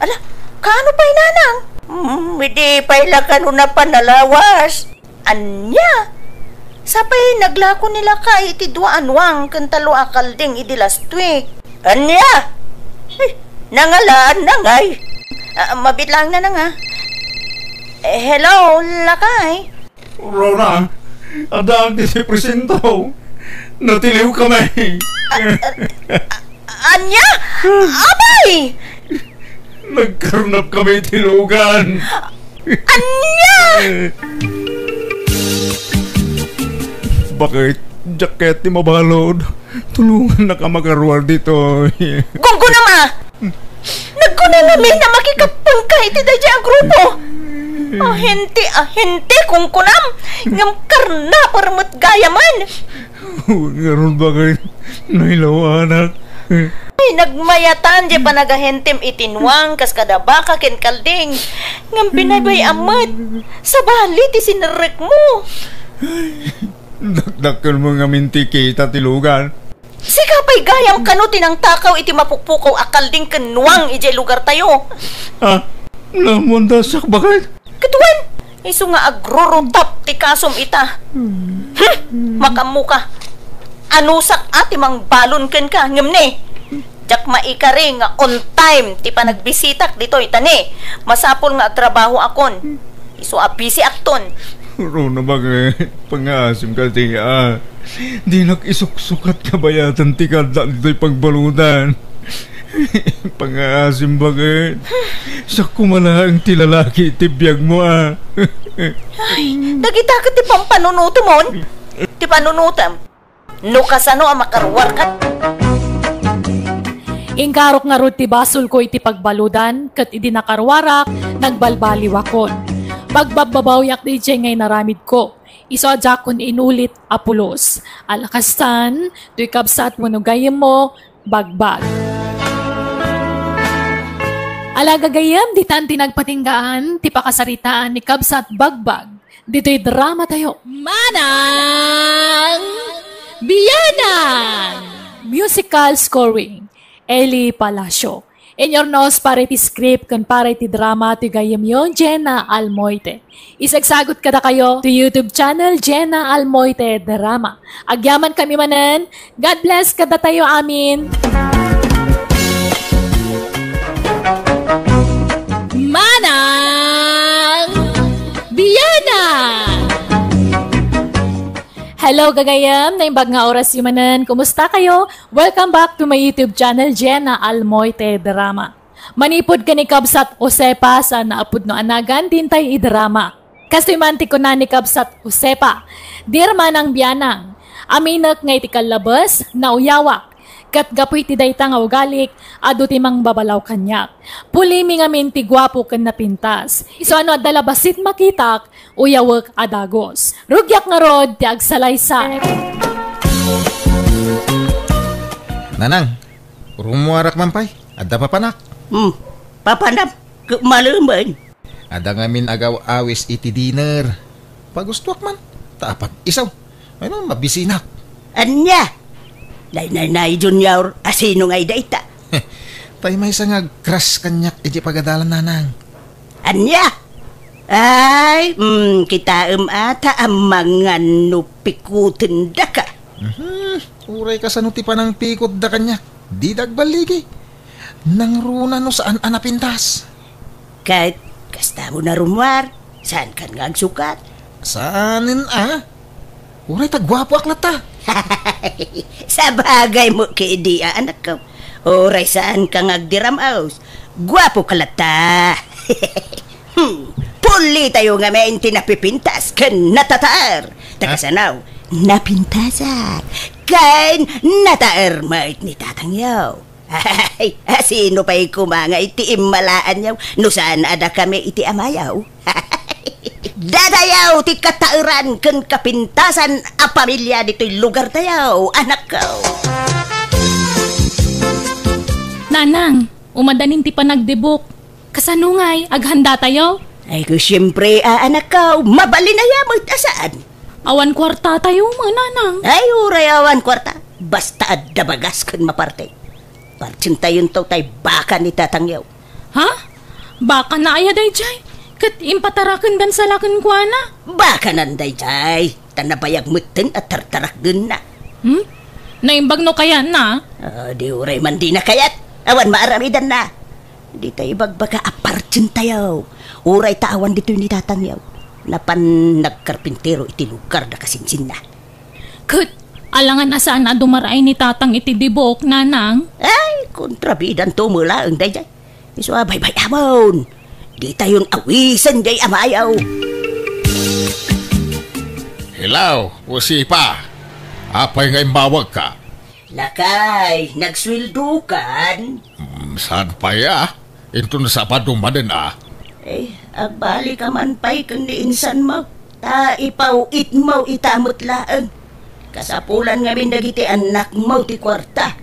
Ala, kaano pay, nanang? Hmm, idi pay la kano napan a lawas. Ania? Sapay naglako ni lakay iti dua a nuang ken tallo a kalding idi last week. Ania? Ay, nangalaan na ngay. Ah, mabit lang na na nga. Eh, hello, lakay? Rona, adda ti presento. Natiliw kami. Ah, ah, ah, Ania? Apay! Nagkarnap kami iti lugan. Ania? Bakit? Jacket ti mabalud. Tulongannaka makaruar ditoy. Gunggunam a! Nagkuna ngamin a makikappengka iti daydiay a grupo. Ahente, ahente, kunkunam. Ngem karnaper met gayamen. Ngarud, bakit? Nailawanak. Ay, nagmayatan diay panagahentem iti nuang kas kada baka ken kalding. Ngem binaybay-am met. Sabali ti sinerrekmo. Dakdakkelmo ngamin ti kita ti lugan. Sika pay gayam kano ti nangtakaw iti mapukpukaw a kalding ken nuang idiay lugartayo. Ah, naammoanda siak, bakit? Ket wen, isu nga agrurutap ti kasom ita. Hmm, makaammoka. Anusak a ti mangbalon kenka, ngem ne, diak maikari nga on time ti panagbisitak ditoy, ta ne, masapul nga agtrabahoakon. Isu a bisiakton. Rona, bakit? Pangaasim ka ti, ah. Dinak isuksukat kabayatan ti kaaddak ditoy pagbaludan. Pangaasim, bakit? Siak koma laeng ti lalaki iti biagmo, ah. Ay, dagita ket ti pampanunotemon? Ti panunotem? No kasano a makaruarka? Inkarok ngarud ti basolko iti pagbaludan, ket idi nakaruarak, nagbalbaliwakon. Pagbabbabawiak daydiay nga inaramidko. Isu a diakon inulit a pulos. Ala kastan, toy kabsat wenno gayyemmo, Bagbag. Ala gagayyem, ditan ti nagpatinggaan ti pakasaritaan ni Kabsat Bagbag ditoy drama tayo. Manang Bianang! Musical scoring, Eli Palacio. Inurnos para iti script ken para iti drama ti gayyemyo, Jenna Almoite. Isagsagut kadakayo ti YouTube channel, Jenna Almoite Drama. Agyaman kami manen. God bless kadatayo amin. Manang Bianang! Hello, gagayem. Naimbag nga oras yu manen. Kumusta kayo? Welcome back to my YouTube channel, Jenna Almoite Drama. Manipud ken ni Kabsat Josefa, saan a pudno a nagan ti intay idrama. Kastoy man ti kuna ni Kabsat Josefa, "Dear Manang Bianang, aminek nga iti kallabes, nauyawak. Ket gapu iti dayta nga ugalik, adu ti mangbabalaw kaniak. Pulimi ngamin ti guapo ken napintas. Isu a no adda la bassit makitak, uyawek a dagus. Rugiak ngarud ti agsalaysay." Nanang, rumuarak man pay. Adda papanak. Hmm, papanam, ket malemen. Adda ngamin agaw-awis iti dinner. Pagustoak man, ta apag-isaw. Ay, no, mabisinak. Ania? Nay, nay, nay, Junior, asino ngay dayta? Tay maysa nga agkras kaniak iti pagadalan, nanang. Ania? Ay, mm, kitaem ata a mangan no pikutendaka. Mhm. Uray kasano ti panangpikutda kaniak, dida agballigi. Nangruna no saan a napintas. Ket kasta mo na rumuar, saan kan nga agsukat? Saanen a? Uray ta guapoak latta. Sabagay mo kedi a, anakko. Uray saan ka nga agdiram-os, guapo ka latta. Hmm, pulitayo ngamin ti napipintas ken natataer. Ta kasano, napintasak ken nataer met ni tatangyo. Ay, asino pay koma nga iti immalaanyo no saan a dakami iti amayo? Datayo ti kataeran ken kapintasan a pamilia ditoy lugartayo, anakko. Nanang, umadanin ti panagdibuk. Kasano ngay, aghanda tayo? Ay, ko, siyempre, a, anakko, mabalin aya met a saan. Awan kuarta tayo, mananang. Ay, uray awan kuarta. Basta adda bagas ken maparte. Parten tayon to tay baka ni tatangyo. Ha? Baka na aya dayjay? Ket impatarakendan sa la kenkuana? Bakanan daydiay, ta nabayag metten a tartarakdenna. Hmm? Naimbag no kayatna? Ah, di uray man dina kayat. Awan maaramidanna. Dita ibagbaga a partientayo. Uray ta awan ditoy ni tatangyo. Napan nagkarpintero iti lugar da kasinsinna. Ket, alangan a saan a dumaraay ni tatang iti dibuok, nanang? Ay, kontrabidanto met laeng daydiay. Isu a baybay-amon. Ditayon awisen jay amayo. Hello, Usipa. Apay nga imbawagka? Lakay, nagsueldokan? Hmm, saan pay a? Inton Sabado manen a? Eh, agbalik ka man pay ken ni insan mo. Ta ipaw-it mo ita met laeng. Kasapulan ngamin dagiti annak mo ti kuarta.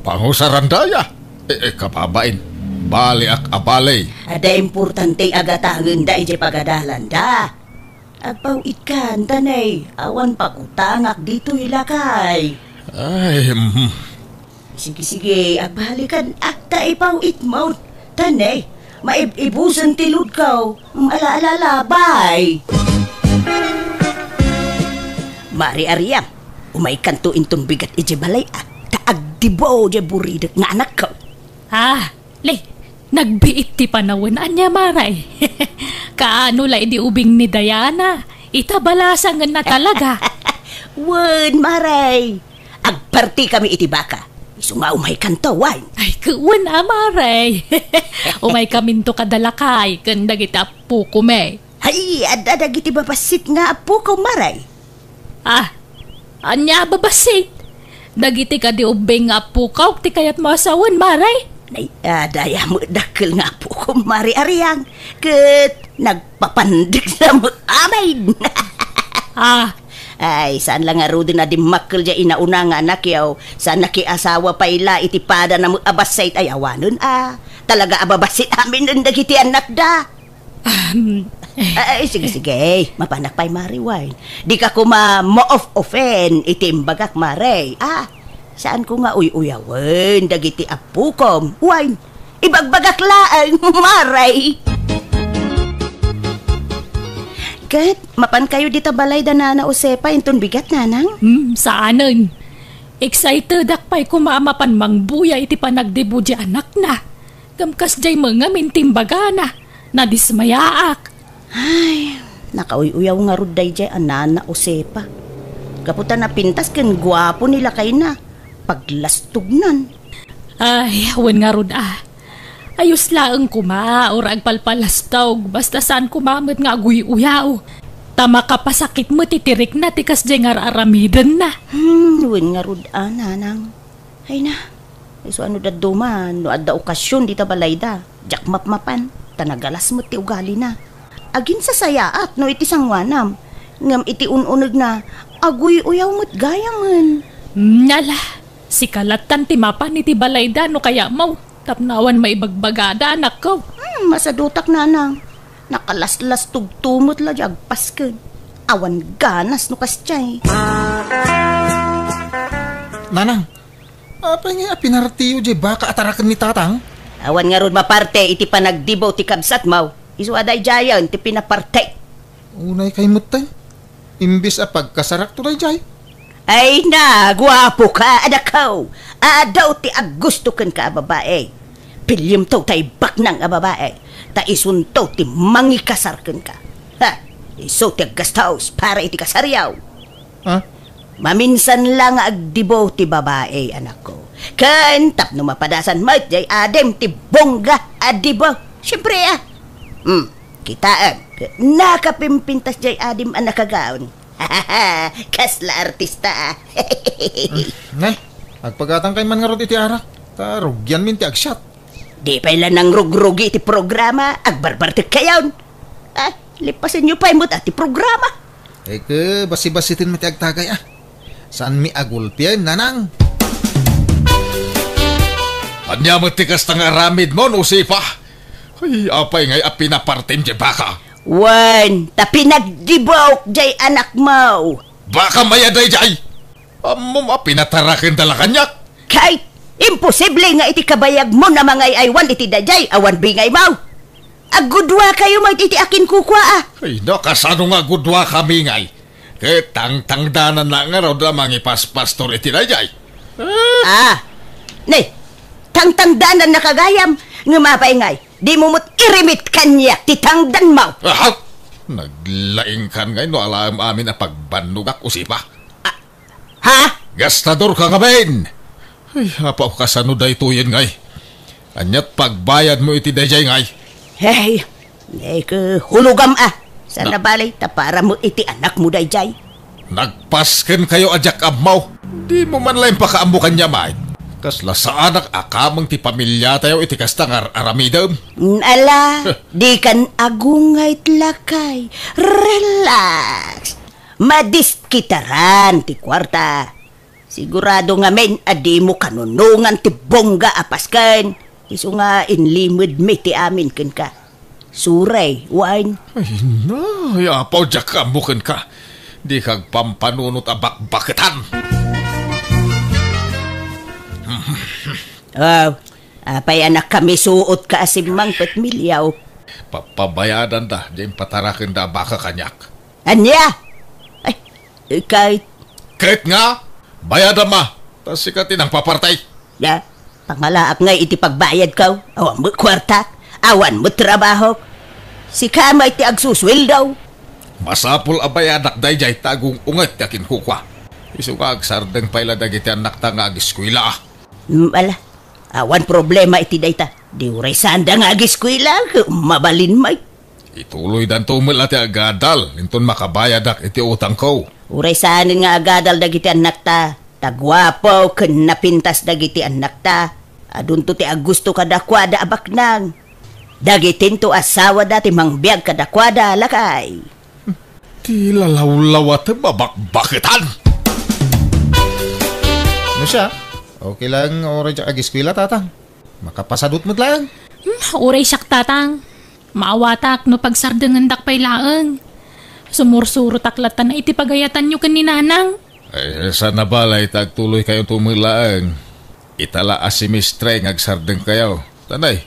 Pangusaranda ya? Eh, eh, kababain. Baliak a bali. Adda importante a gatangenda idiay pagadalanda. Agpaw-itkan, tanay. Awan pakutangak ditoy lakay. Ay, mm. Sige, sige, agbalikan, ah, ta ipaw-it mo. Tanay, maib-ibusen ti load ko. Ala, ala, ala, bye. Mari Ariang, umaykanto inton bigat idiay balay, ah, ta agdibo diay buridek nga anakko. Ah, le, nagbiit ti panawen, ania, Maray? Kaano la idi ubing ni Diana? Ita balasangenna talaga. Wen, Maray. Agpartikami iti baka. Isu nga umaykanto, wen. Ay, ket wen a, Maray. Umaykaminto kada lakay ken dagiti appokom, eh. Ay, adda dagiti babassit nga appokom, Maray. Ah, ania a babassit? Dagiti kadi ubbing nga appokok ti kayatmo a sawen, Maray? Nay, adda met dakkel nga appokom, Mari Ariang. Ket nagpapandek sa met amin. Ah. Ay, saan la ngaruden a dimmakkel diay inauna nga anakyo. Saan nakiasawa pay la iti padana met a bassit ay awanen a. Talaga a babassit aminen dagiti annakda. Ahem. Ay, sige, sige. Mapanak pay, Mari, wen. Dika koma ma-off-offen iti imbagak, Mari. Ah, saanko nga uy-uyawen dagiti appokom. Wen, ibagbagak laeng, Mari. Ket, mapankayo dita balay da Nana Josefa inton bigat, Nanang? Hmm, saanen. Excitedak pay koma a mapan mangbuya iti panagdibo diay anakna. Ngem kasdiay met ngamin ti imbagana, nadismayaak. Ay, nakauy-uyaw ngarud daydiay a Nana Josefa. Gapu ta napintas ken guapo ni lakayna, paglastognan. Ay, wen ngarud a. Ayos laeng koma, uray agpalpalastog, basta saan koma met nga aguy-uyaw. Ta makapasakit met iti rikna ti kasdiay nga ar-aramidenna. Hmm, wen ngarud a, Nanang. Ay na, isu a no dadduma, no adda okasion dita balayda, diak mapmapan, ta nagalas met ti ugalina. Aginsasayaat no iti sangoanam, ngem iti un-unegna, aguy-uyaw met gayamen. Nala, sika lattan ti mapan iti balayda no kayatmo, tapno awan maibagbagada, anakko. Hmm, masadutak, Nanang. Nakalaslastogto met la di agpasken. Awan ganas no kasdiay. Nanang, apay ngay a pinartiyo diay baka a taraken ni Tatang? Awan ngarud maparte iti panagdibo ti kabsatmo. Isu a daydiayen ti pinaparte. Unay kay metten. Imbes a pagkasarakto daydiay. Ay na, guapoka, anakko. Adu ti aggusto kenka a babai. Pillemto tay baknang a babai. Ta isunto ti mangikasar kenka. Ha, isu ti aggastos para iti kasaryo. Ha? Maminsan la nga agdibo ti babai, anakko. Ken tapno mapadasan met jay adim ti bongga a dibo. Siempre, ah. Hmm, kitaem. Nakapimpintas jay adim a nakagaon. Kasla artista, ah. Hmm, ne, agpagatangkay man ngarud iti arak. Ta rugianmin ti agsiat. Di pay la nangrugrugi iti programa, agbarbartekkayon. Ah, lipasenyo pay met a ti programa. Eke, basibasiten met ti agtagay, ah. Saanmi a gulpien, Nanang? Ania met ti kasta nga aramidmo, Josefa? Ay, apay ngay a pinapartem jay baka? Wen, ta pinagdibok jay anakmo. Baka mayat dayjay? Ammom a pinatarakenda la kaniak? Kay, imposible nga iti kabayagmo a mangay-aywan iti dayjay awan bingaymo. Agud Duakayo met iti akinkukua, a. Ay, no, kasano nga agudua kami ngay? Ket tangtangdanan na nga raw da mangipaspastor iti daydiay. Ah. Ah, ne, tangtangdanan na kagayam, ngem apay ngay, dimo met irimit kaniak ti tangdanmo. Ah, naglaingkan ngay no alaem amin a pagbannogak, Usipa. Ah, ha? Gastador ka ngamin! Ay, apaw, kasano daytoyen ngay? Aniat pagbayadmo iti daydiay ngay? Hey, hey, ke, hulogam, a. Sana Na- balay, ta para mo iti anakmo daydiay. Nagpasken kayo a diak ammo. Dimo man la impakaammo kaniak, Mike. Kasla saanak a kameng ti pamilyatayo iti kasta nga ar-aramidem. Mm, ala, dikan agungayt, lakay. Relax. Madiskitaran ti kuarta. Sigurado ngamin a dimo kanunongan ti bongga a pasken. Isu nga inlimedmi ti amin kenka. Suray, wine. Ay, na, ay, apaw, diak ammo kenka. Dika agpampanunot a bakbaketan. Aw, apay a nakamisuotka a simmangpet, Miliaw? Papabayadanda, diay impatarakenda a baka kaniak. Ania? Ay, ikay. Ket nga, bayadam a, ta sika ti nangpaparti. Ya, pangalaak ngay iti pagbayadko. Awan met kuartak, awan met trabahok. Sika met ti agsusueldo. Masapul a bayadak daydiay ta agung-unget ti akinkukua. Isu nga agsardeng pay la dagiti annakta nga ageskuela. Mm, ala, awan problema iti dayta. Di uray saanda nga ageskuela, ket mabalin met. Ituloydanto met la ti agadal, inton makabayadak iti utangko. Uray saanen nga agadal dagiti annakta, ta guapo ken napintas dagiti annakta. Adunto ti agusto kadakuada a baknang. Dagitinto asawada ti mangbiag kadakuada, lakay. Ti lalawlawatem a bakbaketan. No siak, okay laeng uray diak ageskuela, tatang. Makapasadut met laeng. Hmm, uray siak, tatang. Maawatak no pagsardengendak pay laeng. Sumursurotak latta iti pagayatanyo ken ni Nanang. Ay, sana balay ta agtuloykayonto met laeng. Ita la a semestre nga agsardengkayo. Tanay,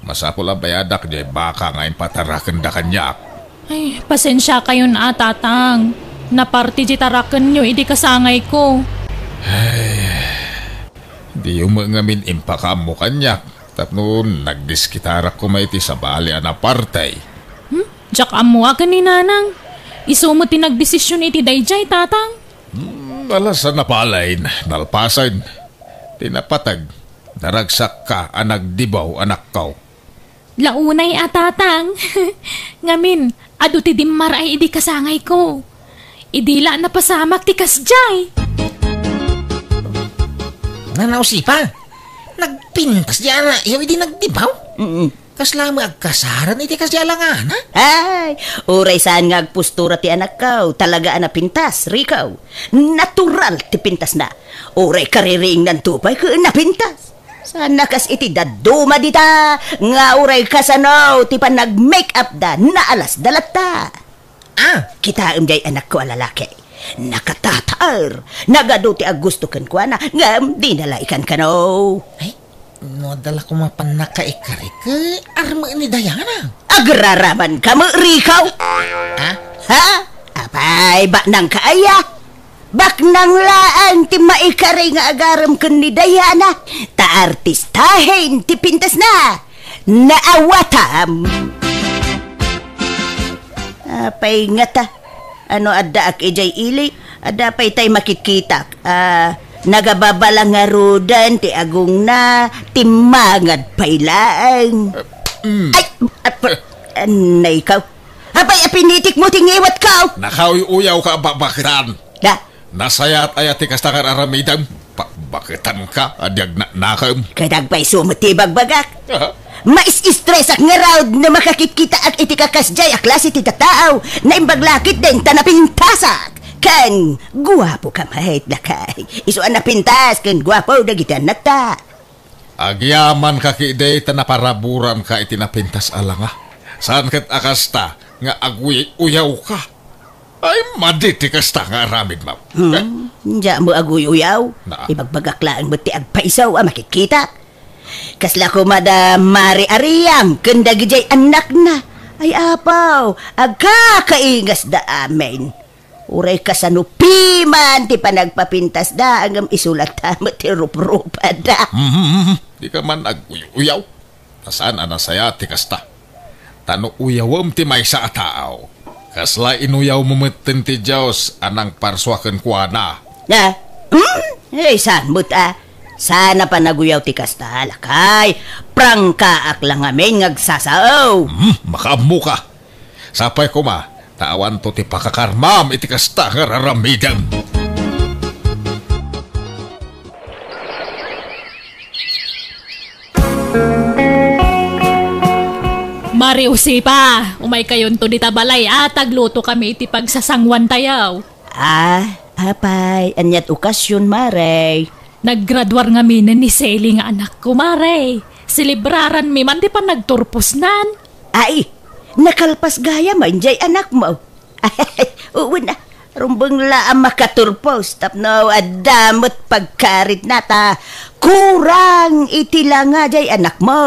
masapul a bayadak diay baka nga impatarakenda kaniak. Ay, pasensiakayon a, tatang. Naparti diay tarakenyo idi kasangayko. Ay, diyo met ngamin impakaammo kaniak. Tapno nagdiskitarak koma iti sabali a naparti. Hmm? Diak ammo a ken ni Nanang. Isu met ti nagdesisyon iti daydiay, tatang. Hmm, ala, sana balay, nalpasen. Ti napateg, naragsakka a nagdibaw, anakko. Launay a, tatang. Ngamin, adu ti dimmar-ay idi kasangayko. Idi la napasamak ti kasdiay. Nana Usipa, nagpintas diay anakyo idi nagdibaw? Mm. Kasla met agkasareng iti kasdiay a langana? Ay, uray saan nga agpostura ti anakko, talaga a napintas, Rico. Natural ti pintasna. Uray kaririingnanto pay ket napintas. Saan a kas iti dadduma dita, nga uray kasano ti panag-make-up da, naalasda latta. Ah, kitaem diay anakko a lalaki. Nakatataer, nagadu ti agusto kenkuana, ngem dina la ikankano. Ay, no adda la koma pannakaikari ket armeen ni Diana. Agraramanka met, Rico? Ah? Ha? Apay, baknangka aya? Baknang laeng ti maikari nga agarem ken ni Diana, ta artistahen ti pintasna. Naawatam. Apay ngata, ano addaak idiay ili? Adda pay tay makitkitak. Ah, nagababala ngaruden ti agongna, timmangad pay laeng. Mm. Ay, ap-, anay ka. Apay a pinitikmo ti ngiwatko? Nakauy-uyawka a bakbaketan. Da? Nasayaat aya ti kasta nga ar-aramidem? Bakbaketanka a di agnanakem. Ket agpayso met ti ibagbagak. Aha. Mais-estresak ngarud no makakitkitaak iti kakasdiay a klase ti tattao. Naimbag la ketdin ta napintasak. Ken guapoka met, lakay. Isu a napintas ken guapo dagiti annakta. Agyamankak idi ta naparaburanka iti napintas a langa. Saan ket a kasta nga aguy-uyawka? Ay, madi ti kasta nga aramidmo. Hmm, diak met aguy-uyaw. Na. Ibagbagak laeng met ti agpayso a makitkitak. Kasla koma da Mare Ariang ken dagidiay annakna. Ay, apaw, agkakaingasda amin. Uray kasano piman ti panagpapintasda, ngem isu latta met ti ruprupada. Hmm, dika man aguy-uyaw. Ta saan a nasayaat ti kasta. Ta no uyawem ti maysa a tao, kasla inuyawmo metten ti Dios a nangparsua kenkuana. Na? Hmm? Ay, saan met a? Saan a panaguyaw ti kasta, lakay. Prangkaak la ngamin nga agsasao. Hmm, makaammoka. Sapay koma, ta awanto ti pakakarmam iti kasta nga raramidem. Mare Josefa, umaykayonto dita balay a ta aglutokami iti pagsasanguantayo. Ah, apay, ania't okasyon, Mare? Naggraduar ngaminen ni Selly nga anakko, Mare. Selebraranmi man ti panagturposnan. Ay, nakalpas gayam a idiay anakmo. Ay, wen a, rumbeng la a makaturpos tapno adda met pagkaritna ta kurang iti langa diay anakmo.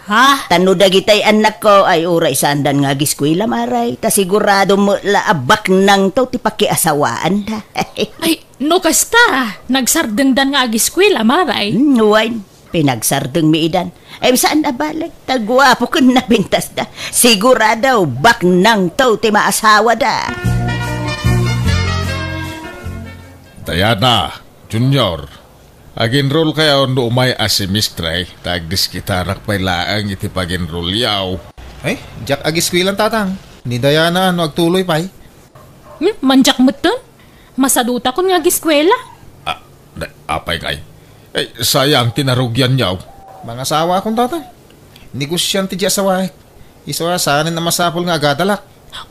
Ha? Ta no dagitay annakko ay uray saandan nga agiskuela, Mare, ta sigurado met la a baknangto ti pakiasawaanda. Ay, no kasta, nagsardengdan nga agiskuela, Mare. Hmm, wen, pinagsardengmi idan. Ay, saan a bale, ta guapo ken napintasda. Sigurado, baknangto ti maasawada. Diana, Junior, ag-enroll kayo no umay a semestre, ta agdiskitarak pay laeng iti pag-enrollyo. Ay, diak agiskuelan, tatang. Ni Diana, no agtuloy pay? Hmm, mandiak metten? Masadutakon nga agiskuela. Ah, na, apay ngay? Eh, sayang ti narugianyo. Mangasawakon, tatang. Negosiante ti asawaek. Isu a saanen a masapul nga agadalak.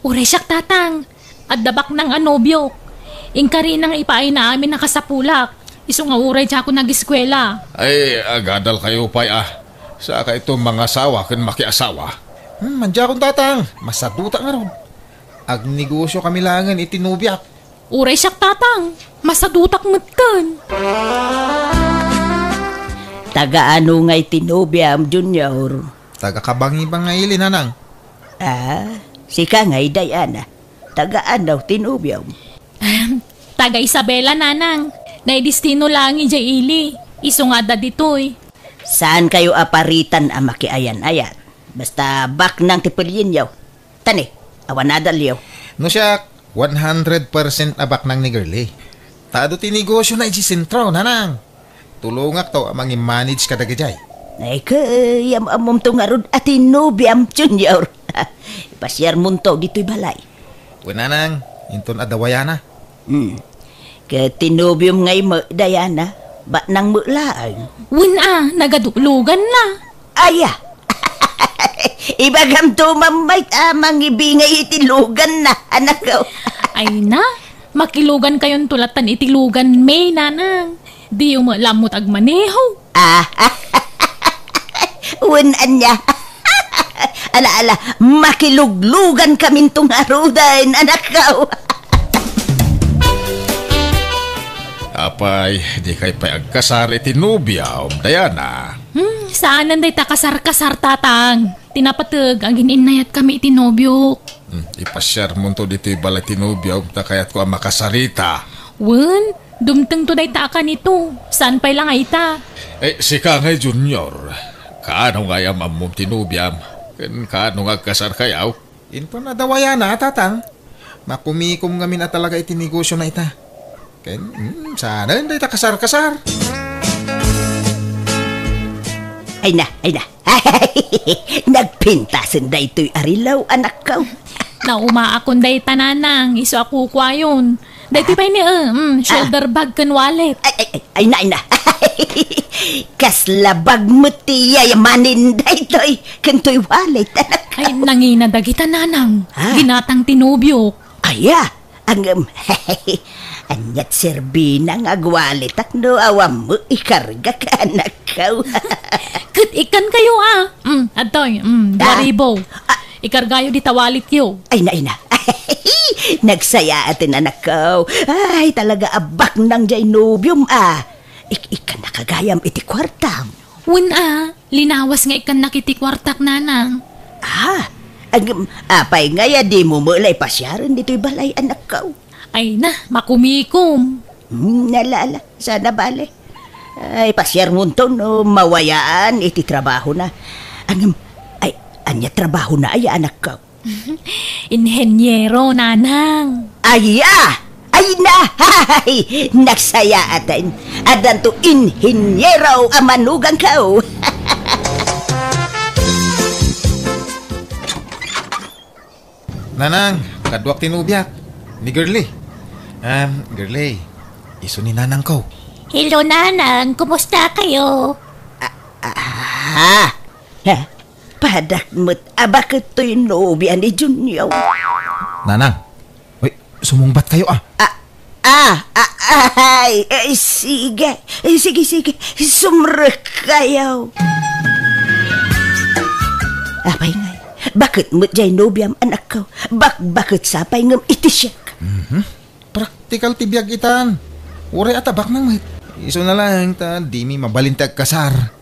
Uray siak, tatang. Adda baknang a nobiok. Inkarina nga ipaayna amin a kasapulak. Isu nga uray diakon agiskuela. Ay, agadal kayo pay a. Saka ito mangasawa ken makiasawa. Hmm, mandiakon, tatang. Masadutak ngarud. Agnegosio kami laengen iti nobiak. Uray siak, tatang. Masadutak metten. Taga ano ngay ti nobiam, Junior? Taga Kabangi-Bangi, Ili, nanang. Ah, sika ngay, Diana. Taga ano ti nobiam? Ahem, taga Isabela, nanang. Naidestino laeng idiay Ili. Isu nga adda ditoy. Saan kayo aparitan a makiayan-ayat? Basta baknang ti pelienyo. Tani, awan adalyo. No siak, one hundred percent a baknang ni Girlie. Ta adu ti negosiona idiay sentro, nanang. Tulongakto a mangi-manage kadagijay. Ay, kayam-ammomto ngarud a ti nobiam, Junior. Ipasiarmonto ditoy balay. Wen, nanang, inton adda wayana. Hmm. Ket ti nobiom ngay met, Diana, baknang met laeng. Wen a, nagaduloganna. Aya. Ibagamto mammayt a mangibingay iti luganna, anakko. Ay na, makilugankayonto lattan iti luganmi, nanang. Diyo met la ammo ti agmaneho. Ah, wen ania. Ala, ala, makiluglugankaminto ngaruden, anakko. Apay, dikay pay agkasar iti nobiom, Diana? Hmm, saanen dayta kasar-kasar, tatang. Ti napateg, agin-innayatkami iti nobiok. Hmm, ipasiarmonto ditoy balay ti nobiom, ta kayatko a makasarita. Wen, dumtengto dayta a kanito. Saan pay la nga ita? Eh, sika ngay, Junior. Kaano nga am-ammom ti nobiam? Ken kaano nga agkasarkayo? Inton adda wayana, tatang. Makumikom ngamin a talaga iti negosiona ita. Ken, hmm, saanen dayta kasar-kasar. Ay na, ay na. Nagpintasen daytoy a rilaw, anakko. Naumaakon dayta, nanang, isu a kukuayon. Daytoy pay ni, eh, mm, shoulder bag ken wallet. Ay, ay, ay, ay na, ay na. Kasla bag met ti yayamanen daytoy, ken toy wallet, anakko. Ay, nangina dagita, nanang. Ha? Ginatang ti nobiok. Aya, ngem, ania't serbina nga agwaletak no awan met ikargak, anakko. Ket ikkankayo a. Mm, adtoy, mm, dua ribu. Ah. Ikargayo dita walletyo. Ay na, ay na. Nagsayaaten, anakko. Ay, talaga a baknang diay nobiom a. Ik-, ikkannaka gayam iti kuartam. Wen a, linawas nga ikkannak iti kuartak, nanang. Ah, agem, apay nga ya dimo met la ipasiaren ditoy balay, anakko? Ay na, makumikom. Hmm, ala, ala, sana bale. Ay, pasiarmonto no mawayaan iti trabahona. Agem, ay, ania trabahona aya, anakko? Inheniero, nanang. Ay, ah! Ay na! Hay! Nagsayaaten. Addanto inheniero a manugangko. Nanang, kaduak ti nobiak, ni Girlie. Em, Girlie, isu ni nanangko. Hello, nanang. Kumusta kayo? Ah, ah, ha? Padak met a baket toy nobia ni Junior. Nanang, uy, sumungbat kayo, ah. Ah, ah, ah, ay, eh, sige. Eh, sige, sige. Sumrek kayo. Apay ngay, baket met jay nobiam, anakko. Bakbaket sa pay ngem iti siak. Mhm. Praktikal ti biag itan. Uray a tabaknang met. Isu na lang ta dimi mabalin ti agkasar.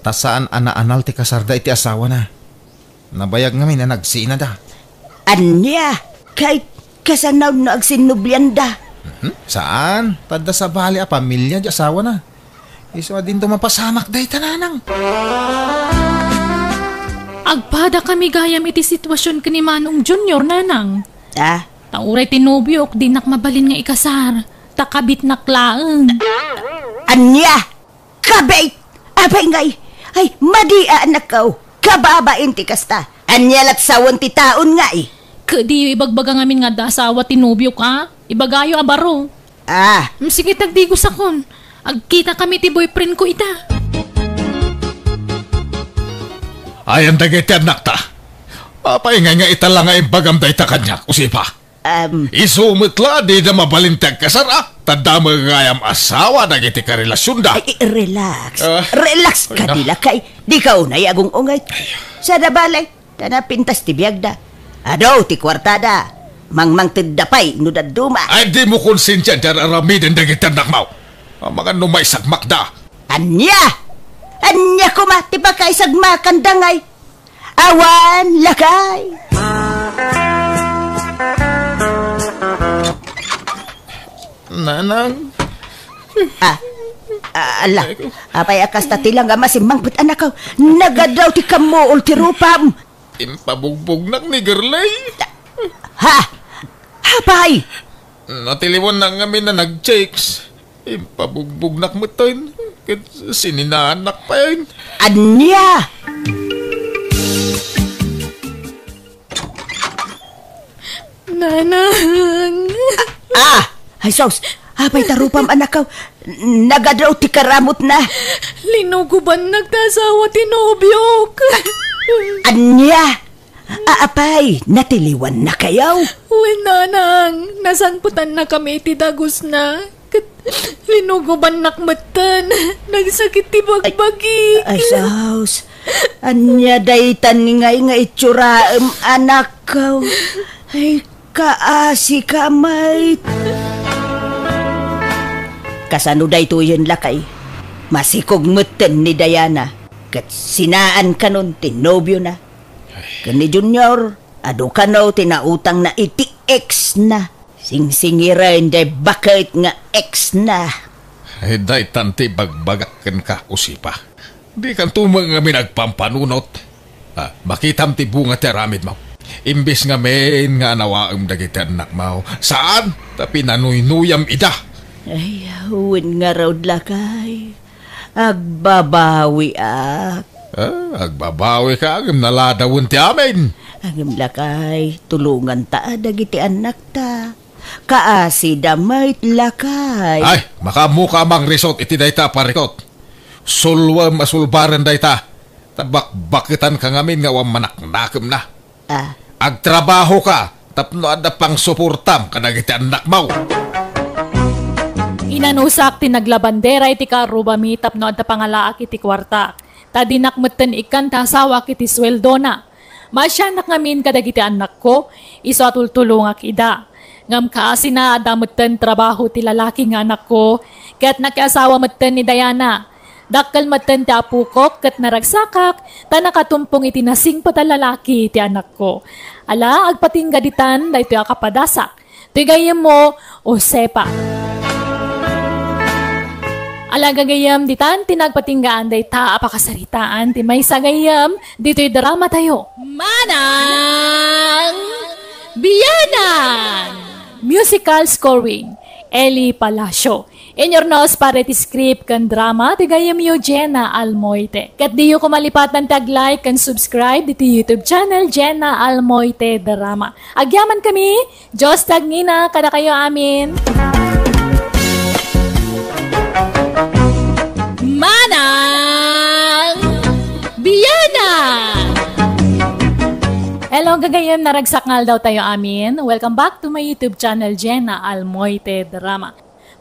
Ta saan a naanal ti kasarda iti asawana. Nabayag ngamin a nagsinada. Ania? Kay, kasano no agsinnublianda? Mhm. Saan? Ta adda sabali a pamilia ti asawana. Isu a dinto mapasamak dayta, nanang. Agpada kami gayam iti situasion ken ni Manong Junior, nanang. Ah? Ta uray ti nobiok, dinak mabalin nga ikasar. Ta kabitnak laeng. Ania? Kabit! Apay ngay? Ay, madi a, anakko. Kababain ti kasta. Ania lat sawen ti taon ngay? Ket diyo ibagbaga ngamin nga adda asawa ti nobiok, a? Ibagayo a baro. Ah. Mm, sige, tagdigosakon. Agkita kami ti boyfriend ko ita. Ayan dagiti annakta. Apay ngay nga ita la nga imbagam dayta kaniak, Usipa? Am. Isu met la, dida mabalin ti agkasar, a? Ta adda met gayam asawa dagiti karelasionda. Ay, relax. Ah. Relax kadi, lakay. Dika unay agung-unget. Ay. Sada bale, ta napintas ti biagda. Adu ti kuartada. Mangmangtedda pay no dadduma. Ay, dimo konsensian ti ar-aramiden dagiti annakmo. Amangan no maisagmakda. Ania? Ania koma ti pakaisagmakanda ngay? Awan, lakay. Nanang. Ah, ah, ala. Apay a kasta ti langam a simmangpet, anakko? Nagadu ti kammuol ti rupam. Impabugbognak ni Girlie. Ha? Apay? Natiliwannak ngamin a nag-chicks. Impabugbognak metten, ket sininaanak pay. Ania? Nanang. Ah! Ay, sus! Apay ta rupam, anakko? Nagadu ti karamutna. Linugobannak ti asawa ti nobiok. Ania? A, apay, natiliwannakayo? Wen, nanang, nasanpetannakami iti dagusna. Ket linugobannak metten. Nagsakit ti bagbagik. Ay, sus. Ania daytan ngay nga itsurataem, anakko? Ay, kaasika met. Kasano daytoyen, lakay? Masikog metten ni Diana. Ket sinaan kanon ti nobiona. Ken ni Junior, adu kano ti nautangna iti ex-na. Singsingiren jay baket nga ex-na. Ay, daytan ti ibagbagak kenka, Usipa. Dikanto met ngamin agpampanunot. Ah, makitam ti bunga ti aramidmo. Imbes ngamin nga anawaem dagiti annakmo, saan ta pinanuynuyam ida. Ay, wen ngarud, lakay. Agbabawiak. Ah, agbabawika, ngem naladawen ti amin. Ngem lakay, tulonganta dagiti annakta. Kaasida met, lakay. Ay, makaammoka a mangrisot iti dayta a parikut. Sulwem a sulbaren dayta. Ta bakbaketanka ngamin nga awan manaknakemna. Ah. Agtrabahoka tapno adda pangsuportam kadagiti annakmo. Inanusak ti naglabandera iti karrubami tapno adda pangalaak iti kuarta. Ta dinak metten ikkan ti asawak iti sueldona. Maasianak ngamin kadagiti annakko, isu a tultulongak ida. Ngem kaasina, adda metten trabaho ti lalaki nga anakko, ket nakiasawa metten ni Diana. Dakkel metten ti apokok ket naragsakak, ta nakatumpong iti nasingpet a lalaki ti anakko. Ala, agpatingga ditan daytoy a kapadasak. Ti gayyemmo, Josefa. Ala gagayyem, ditan ti nagpatinggaan dayta a pakasaritaan ti maysa gayyem ditoy drama tayo. Manang Bianang! Musical scoring, Eli Palacio. Inyurnos para iti script ken drama ti gayyemyo, Jenna Almoite. Ket diyo koma lipatan ti ag-like ken subscribe diti YouTube channel, Jenna Almoite Drama. Agyaman kami, Dios ti agngina kadakayo amin. Manang Bianang! Hello, gagayyem, naragsak nga aldaw tayo amin. Welcome back to my YouTube channel, Jenna Almoite Drama.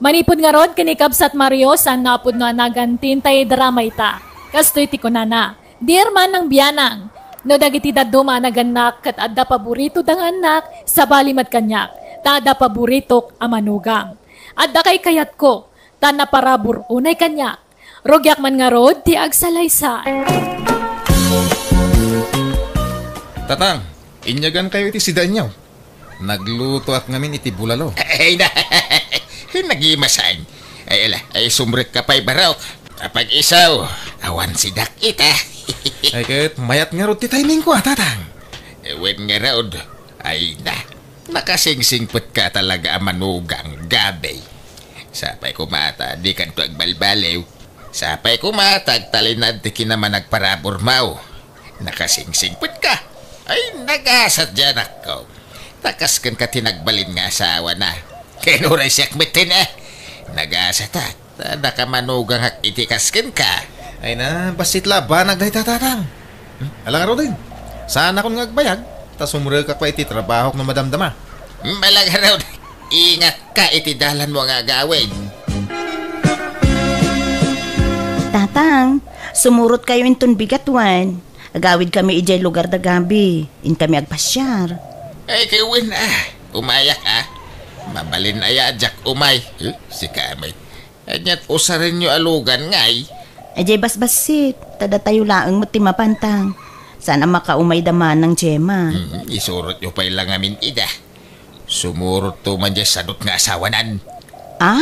Manipud ngarud ken ni Kabsat Mario, saan nga pudno a nagantin tay drama ita. Kastoy ti kunana, "Dear Manang Bianang, no dagiti dadduma a nagannak ket adda paboritoda nga annak, sabali met kaniak, ta adda paboritok a manugang. Adda kaykayatko, ta naparabur unay kaniak. Rugiak man ngarud ti agsalaysay." Tatang, inyagankayo iti sidaenyo. Naglutoak ngamin iti bulalo. Ay na, nagimasan. Ay ala, ay sumrekka pay barok. Apag-iso, awan sidak ita. Ay ket, mayat ngarud ti timingko, a, Tatang. Wen ngarud, ay na, nakasingsingpetka talaga a manugang, Gabi. Sapay koma ta dikanto agbalbaliw. Sapay koma ta agtalinaed ti kinamanagparaburmo. Nakasingsingpetka. Ay, nagasat diay anakko. Ta kas kenka ti nagbalin nga asawana. Ken uray siak metten, a. Nagasatak. Ta nakamanugangak iti kas kenka. Ay na, bassit la a banag dayta, Tatang. Hmm? Ala ngaruden, saanakon nga agbayag, ta sumrekak pay iti trabahok no madamdama. Hmm, ala ngarud, ingatka iti dalanmo nga agawid. Tatang, sumurotkayo inton bigat wen. Agawidkami idiay lugar da Gabi. Inkami agpasiar. Ay, ket wen, a. Umayak, a. Mabalin aya a diak umay. Eh, sika met. Ania't usarenyo a lugan ngay? Idiay basbassit, ta datayo laeng met ti mapan, Tang. Saan a makaumay da Manang Gemma. Hmm, isurotyo pay la ngamin ida. Sumurotto man diay sadut nga asawanan. A?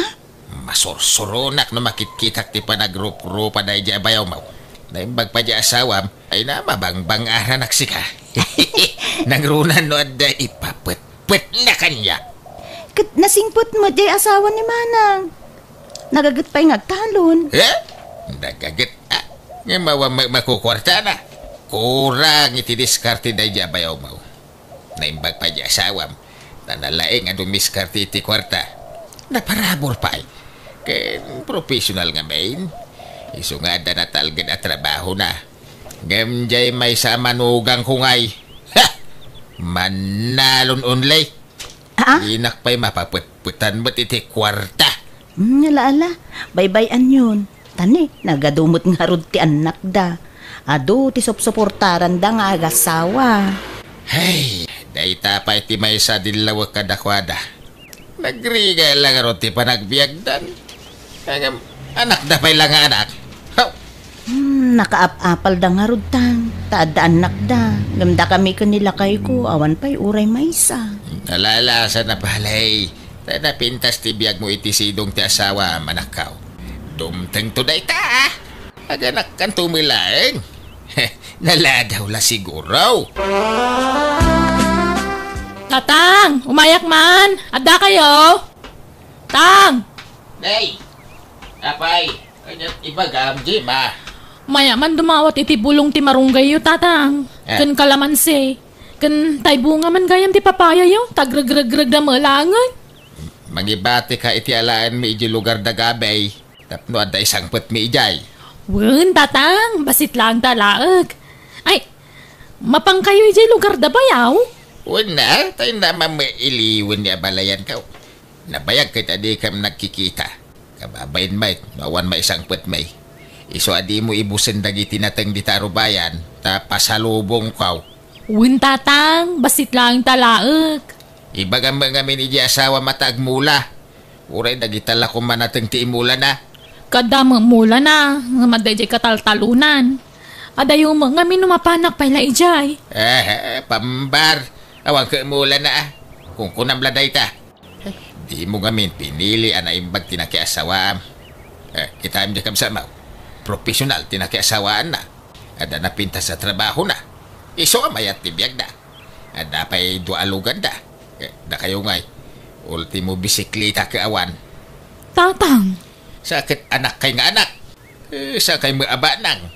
Masursuronak no makitkitak ti panagruprupada idiay bayawmo. Naimbag pay diay asawam, ay na, mabangbang-aranak sika. Nangrunan no adda ipapetpetna kaniak. Ket nasingpet met diay asawa ni Manang. Nagaget pay nga agtalon. Eh? Nagaget, a. Ngem awan met makukuartana. Kurang iti diskarte daydiay a bayawmo. Naimbag pay diay asawam, ta nalaing a dumiskarte iti kuarta. Naparabur pay. Ken professional ngamin. Isu nga adda natalged a trabahona. Ngem diay maysa a manugangko ngay. Ha! Mannalon only. A? Dinak pay mapapetpetan met iti kuarta. Hmm, ala, ala. Baybay-anyon. Ta ni, nagadu met ngarud ti annakda. Adu ti supsuportaranda nga agasawa. Hay, dayta pay ti maysa a dillawek kadakuada. Nagrigat la ngarud ti panagbiagdan. Ngem, anakda pay la nga anak. Haw! Hmm, nakaap-apalda ngarud, Tang, ta adda annakda. Ngem dakami ken ni lakayko, awan pay uray maysa. Ala, ala, saan a palay. Ta napintas ti biagmo iti sidong ti asawam, anakko. Dumtengto dayta, a. Aganakkanto met laeng. Naladaw la siguro. Tatang, umayak man. Addakayo? Tang! Nay! Apay, ania't ibagam, Gemma? Maya man dumawat iti bulong ti marunggayyo, Tatang. Eh. Ken kalamansi. Ken tay bunga man gayam ti papayayo, ta agregregregda met laengen. Mangibatika iti alaenmi idiay lugar da Gabay. Tapno adda isangpetmi idiay. Wen, Tatang, bassit laeng ta alaek. Ay, mapankayo idiay lugar da bayaw? Wen na, ta inna mammailiwen ni abalayanko. Nabayag ket a dikam nagkikita. Kababain met, no awan maisangpetmi. Isu a dimo ibusen dagiti nateng dita a rubayan, ta pasalubongko. Wen, Tatang, bassit laeng ta alaek. Ibagam met ngamin idiay asawam ta agmula. Uray dagita la koma nateng ti imulana. Kada met mulana, ngem adda idiay kataltalonan. Adayo met ngamin no mapanak pay la idiay. Eh, pambar. Awan ket mulana, ah. Kunkunam la dayta. Dimo ngamin pinili a naimbag ti nakiasawaam. Eh, kitaem diay kabsatmo. Profesional ti nakiasawaanna. Adda napintas a trabahona. Isu a mayat ti biagda. Adda pay dua a luganda. Eh, dakayo ngay. Ultimo bisikleta ket awan. Tatang. Sa ket anakkay nga anak. Eh, sa kay maabanang.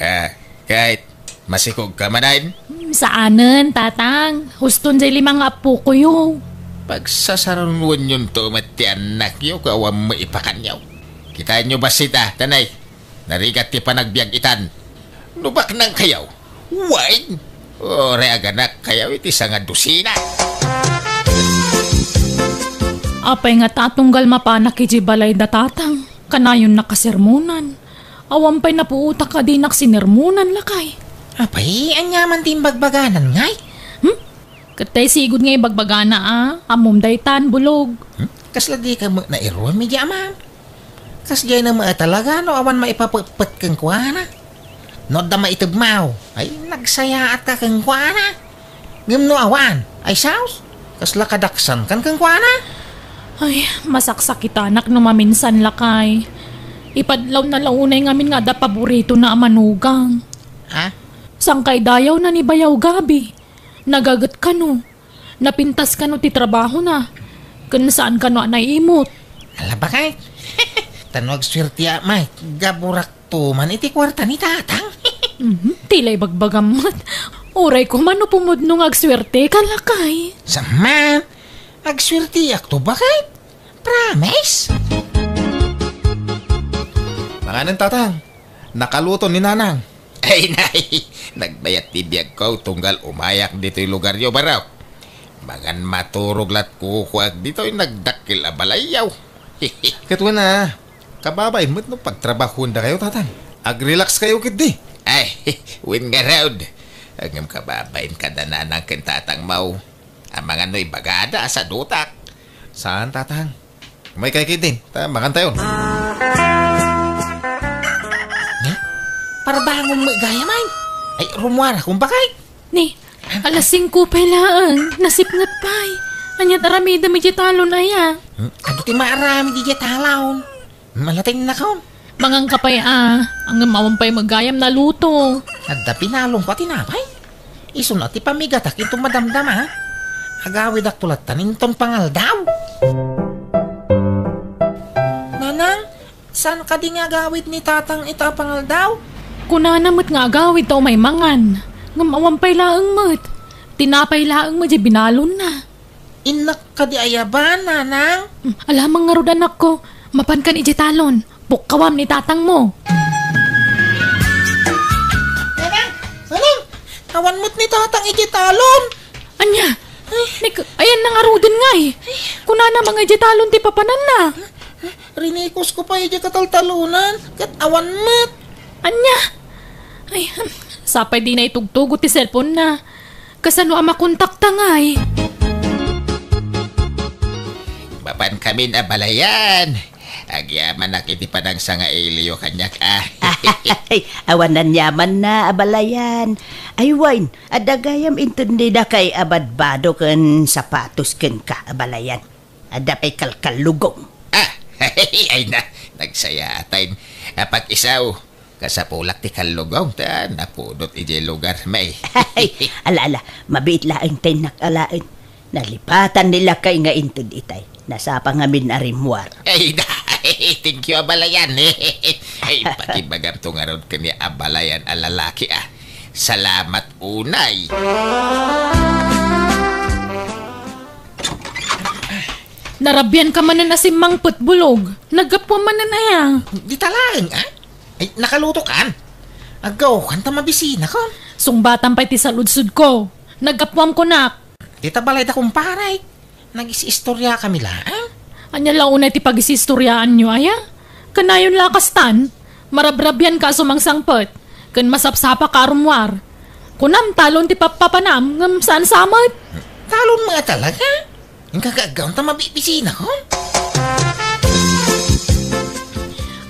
Ah, ket masikog ka manen? Hmm, saanen, Tatang. Huston jay lima nga apokoyo. Pagsasarunwenyon to met ti annakyo, ket awan maipakanyo. Kitaenyo bassit a, tanay. Narigat ti panagbiag itan. No baknang kayaw, wen, uray aganak kayaw iti sanga dosina. Apay nga ta tunggal mapanak iti balay da Tatang, kanayon nakasermonan. Awan pay napuotak a dinak sinermonan, lakay. Apay, ania man ti imbagbaganan, ngay? Hmm? Ket tay sigud nga ibagbagana a, ammom daytan, Bulog. Hmm? Kasla dika met nairuem iti amam? Kasdiay na met talaga no awan maipapetpet kenkuana. No adda maitebmaw, ay nagsayaatka kenkuana. Ngem no awan, ay saos, kasla kadaksankan kenkuana. Ay, masaksakitanak no maminsan, lakay. Ipadlawna la unay ngamin nga adda paboritona a manugang. Ha? Sangkay dayawna ni Bayaw Gabi. Nagaget kano. Napintas kano ti trabahona. Ken saan kano a naimot. Ala, bakay. Ta no agsuertiak met, gaburakto man iti kuarta ni Tatang. Mhm, ti la ibagbagam met. Uray koma no pumudno nga agsuerteka, lakay. Saan man? Agsuertiakto, bakay. Promise? Manganen, Tatang. Nakaluto ni Nanang. Ay, nay, nagbayat ti biagko tunggal umayak ditoy lugaryo, barok. Mangan maturog lat kukuak ditoy nagdakkel a balayyo. Ket wen a, kababain met no pagtrabahuendakayo, Tatang. Ag-relax kayo ketdi. Ay, wen ngarud. Ngem kababain kada Nanang ken Tatangmo. Amangan no ibagada a sadutak. Saan, Tatang? Umaykay ketdin, ta mangantayon. Nia? Parbangon met gayam ay. Ay, rummuarakon, bakay. Ni, alas singko pay laeng, nasipnget pay. Ania ti aramidem idiay talon aya? Hmm, adu ti maaramid idiay talon? Malatinnakon. Manganka pay a, ngem awan pay met gayam naluto. Adda pinalongko a tinapay. Isuna ti pamigatak inton madamdama. Agawidakto latta inton pangaldaw. Nanang, saan kadi nga agawid ni Tatang ita a pangaldaw? Kunana met nga agawid ta umay mangan. Ngem awan pay laeng met. Tinapay laeng met diay binalonna. Innak kadi ayaban, Nanang? Mm, alamang ngarud, anakko. Mapankan idiay talon. Pukkawam ni Tatangmo. Nanang! Nanang! Awan met ni Tatang idiay talon! Ania? Ay. Ni, ayanna ngaruden ngay. Kunana, mangngeg idiay talon ti papananna. Rinikusko pay idiay kataltalonan, ket awan met. Ania? Ay, sapay dina itugtugot ti cellphone-na. Kasano a makontakta ngay? Mapankamin, abalayan. Agyamanak iti panangsangailiyo kaniak, a. Ay, awan aniamanna, abalayan. Ay, wen, adda gayam inted ni dakay a badbado ken sapatos kenka, abalayan. Adda pay kalkallugong. Ah, ay na, nagsayaaten. Apag-isaw, kasapulak ti kallugong ta napudot idiay lugarmi. Ay, ala, ala, mabiit laeng ta innak alaen. Nalipatan ni lakay nga inted itay. Nasapa ngamin a rimmuar. Ay, da, thank you, abalayan. Ay, pakibagamto ngarud ken ni abalayan a lalaki, a. Salamat unay. Narabian ka manen a simmangpet, Bulog. Naggapuam manen aya? Dita laeng, a? Ay, nakalutokan? Aggaokan ta mabisinakon. Sungbatan pay ti saludsodko. Naggapuam kunak. Dita balayda, kumpare. Nagis-istoriakami laeng. Ania la unay ti pagis-istoriaanyo, aya? Kanayon la a kastan. Marabrabian ka a sumangsangpet, ken masapsapa ka a rummuar. Kunam, talon ti pappapanam, ngem saan sa met. Talon met talaga? Inka aggaom ta mabibisinakon?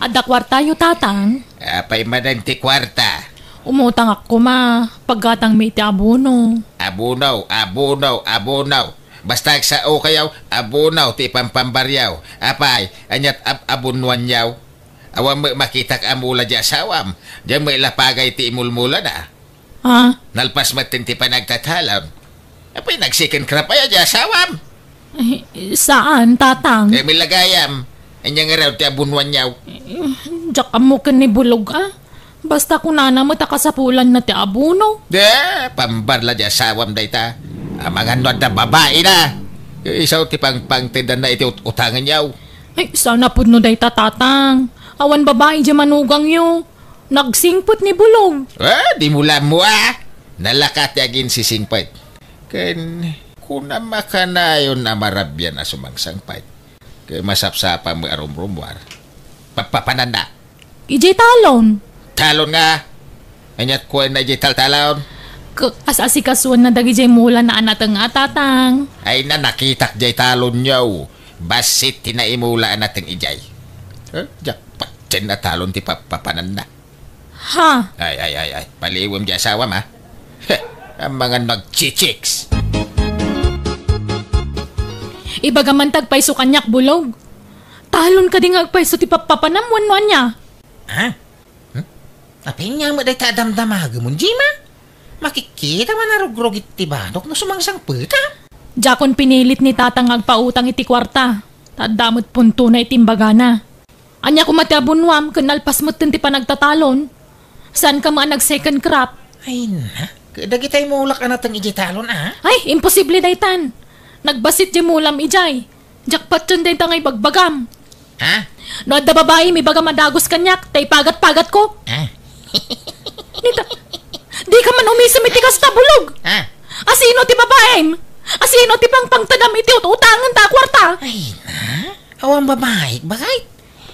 Adda kuartayo, Tatang? Apay manen ti kuarta? Umutangak koma, paggatangmi iti abono. Abono, abono, abono. Basta agsao kayo, abono ti pampambaryaw. Apay, aniat ab-, abonuanyaw? Awan met makitak a mula di asawam. Diyan met lapagay ti imulmulana. Ah? Nalpas met ti panagtatalon. Apay, nag-second crop aya di asawam? Eh, saan, Tatang? Eh, milagayam. Anya nga raw ti abonuanyaw? Eh, diak ammo ken ni Bulog, ah. Basta kunana met a kasapulanna ti abono. De, pambarla di asawam dayta. Amangan no adda babaina. Eh, isaw ti pangpangtedanna iti ut-, utanganyaw. Ay, sana pudno dayta, Tatang. Awan babai di manugangyo. Nagsingpet ni Bulog. Ah, di mo lammo, ah. Nalaka ti aginsisingpet. Ken kuna makanayon a marabian a sumangsangpet. Ket masapsapa met a rumrumuar. Papapananna. Idiay talon. Talon nga? Aniat kuenna idiay taltalon? K-, as-asikasuenna dagidiay mulana a nateng a, Tatang. Ay, nanakitak diay talonyo. Bassit ti naimula a nateng idiay. Eh, diak patien a talon ti papapananna. Ha? Ay, ay, ay, ay. Paliwem di asawam, ha? Heh, amangan no agchichicks. Ibagam man ti agpayso kaniak, Bulog. Talon kadi nga agpayso ti papapanam wenno ania? Ha? Hmm? Apay ania met dayta a damdamagem, Jima? Makikita man a rugrugit ti banok no sumangsangpetam. Diakon pinilit ni Tatang nga agpautang iti kuarta. Ta adda met puntona iti imbagana. Ania koma ti abonuam ken nalpas metten ti panagtatalon? Saanka met a nag-second crop? Ay, na. Dagitay mulak a nateng idiay talon, ah? Ay, imposible daytan. Nagbassit diay mulam idiay. Diak patien dayta nga ibagbagam. Ha? No adda babaim, ibagam a dagus kaniak, ta ipagat-pagatko. Ha? Nita, dika man umisem iti kasta, Bulog. Ha? Asino ti babaim? Asino ti pangpangtedam iti ut-utangenta a kuarta? Ay, na? Awan babaik, bakit?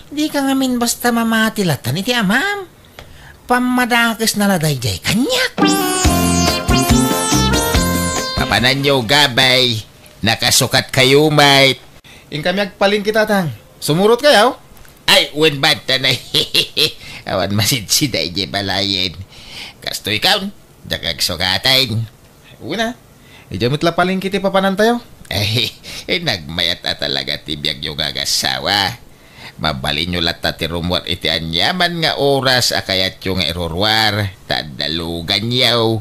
Dika ngamin basta mamati latan iti amam. Pammadakesna la daydiay kaniak. Papananyo, gabay. Nakasukat kayo, mate. Inkami agpalengke, Tatang. Sumurot kayo? Ay, wen, banta na. Awan masidsida idiay balayen. Kastoy kaon, diak agsukatan. Una, idiay met la palengke ti papanantayo. Ay, eh, nagmayat a talaga ti biagyo nga agassawa. Mabalinyo latta ti rummuar iti aniaman nga oras a kayatyo nga iruruar, ta adda luganyo.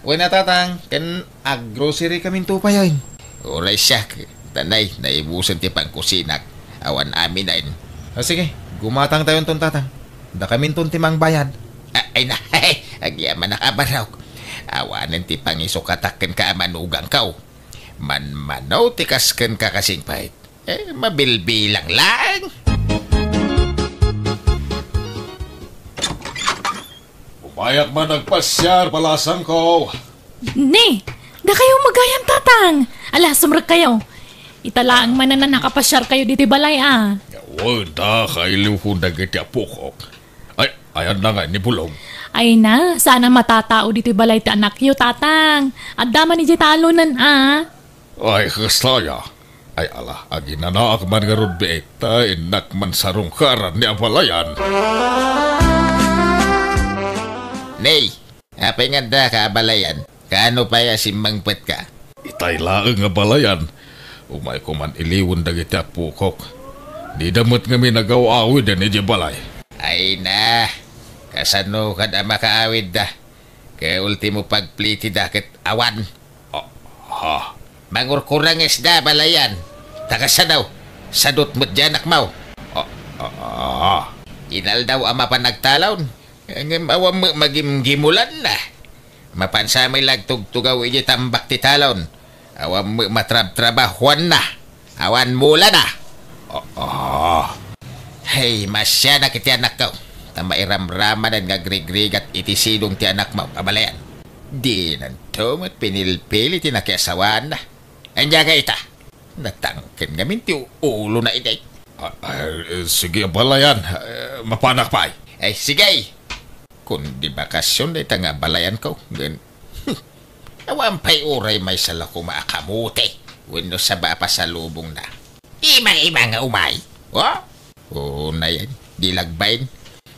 Wen a, Tatang, ken aggrocery kaminto payen. Uray siak, ta nay, naibusen ti pangkusinak. Awan amin ayen. Ah, sige, gumatangtayonton, Tatang. Dakaminton ti mangbayad. Ah, ay na, agyamanak a barok. Awanen ti pangisukatak kenka a manugangko. Manmano ti kas kenka kasingpet. Eh, mabilbilang lang. Umayak man agpasiar, balasangko. Ni, dakayo magayam, Tatang. Ala, sumrek kayo. Ita laeng manen a nakapasiar kayo ditoy balay, a. Wen, ta kailiwko dagiti apokok. Ay, ayanna nga ni Bulog. Ay na, saan a matatao ditoy balay ti anakyo, Tatang. Adda man idiay talonen, a. Ay, kastaya. Ay, ala, aginanaak man ngarud biit, ta innak man sarungkaran ni abalayan. Nay, apay nga addaka abalayan? Kaano pay a simmangpetka? Itay laeng nga abalayan. Umayko man iliwen dagiti apokok. Dida met ngamin agaw-awiden idiay balay. Ay na, kasano kad a makaawidda? Kaya ultimo pagplitida ket awan. Ah, ah. Mangurkurangesda, abalayan. Ta kasano? Sadot met di anakmo. Ah, ah, ah. Inaldaw a mapan agtalon. Ngem awan met magimgimulanna. Mapan sa met la agtugtugaw idiay tambak ti talon. Awan met matrabtrabahuanna. Awan mulana. Ah, ah. Hey, masianak iti anakko. Ta mairamramanen nga agrigrigat iti sidong ti anakmo, abalayan. Dinanto met pinilpili ti nakiasawaanna. Ania nga ita? Natangken ngamin ti ulona idi. Ah, ah, eh, sige, abalayan. Eh, mapanak pay. Ay, sige. Kundi bakasyon dayta nga abalayanko. Ngem, awan pay uray maysa la koma a kamote wenno saba a pasalubongna. Ima-ima nga umay. Oh? Oo, nayan. Di lagbain.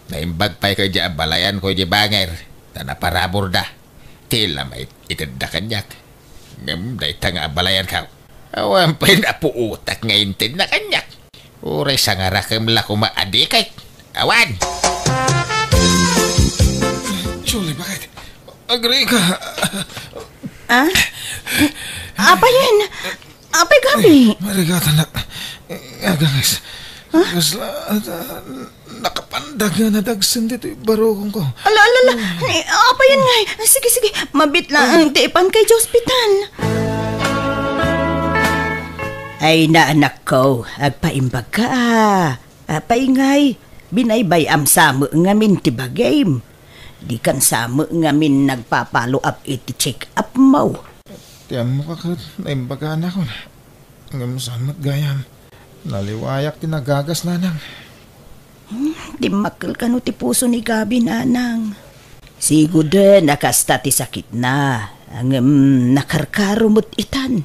Naimbag pay kadi a balayanko idi bangir, ta naparaburda. Ti la maitedda kaniak. Ngem dayta nga abalayanko, awan pay napuotak nga intedna kaniak. Uray sangarakem la koma a dikit. Awan! Julie, bakit? Agri ka. Ah? Apay yen? Apay, Gabi? Ay, marigatan na. Aganges. Ha? Kasla, ah, nakapandag nga nadagsen ditoy barukongko. Ala, ala, ala. Ay, apay yen ngay? Sige, sige. Mabiit laeng ti ipan kay ospital. Ay, na, anakko, agpaimbag ka, ah. Apay ngay, binaybay-am sa met ngamin ti bagim. Dikan sa met ngamin nagpa-follow up iti check-up mo. Ti ammok a ket naimbag anakon. Ngem saan met gayam? Naliwayak ti nagagas, nanang. Hmm, dimmakkel kano ti puso ni Gabi, nanang. Siguden a kasta ti sakitna, ngem nakarkaro met itan.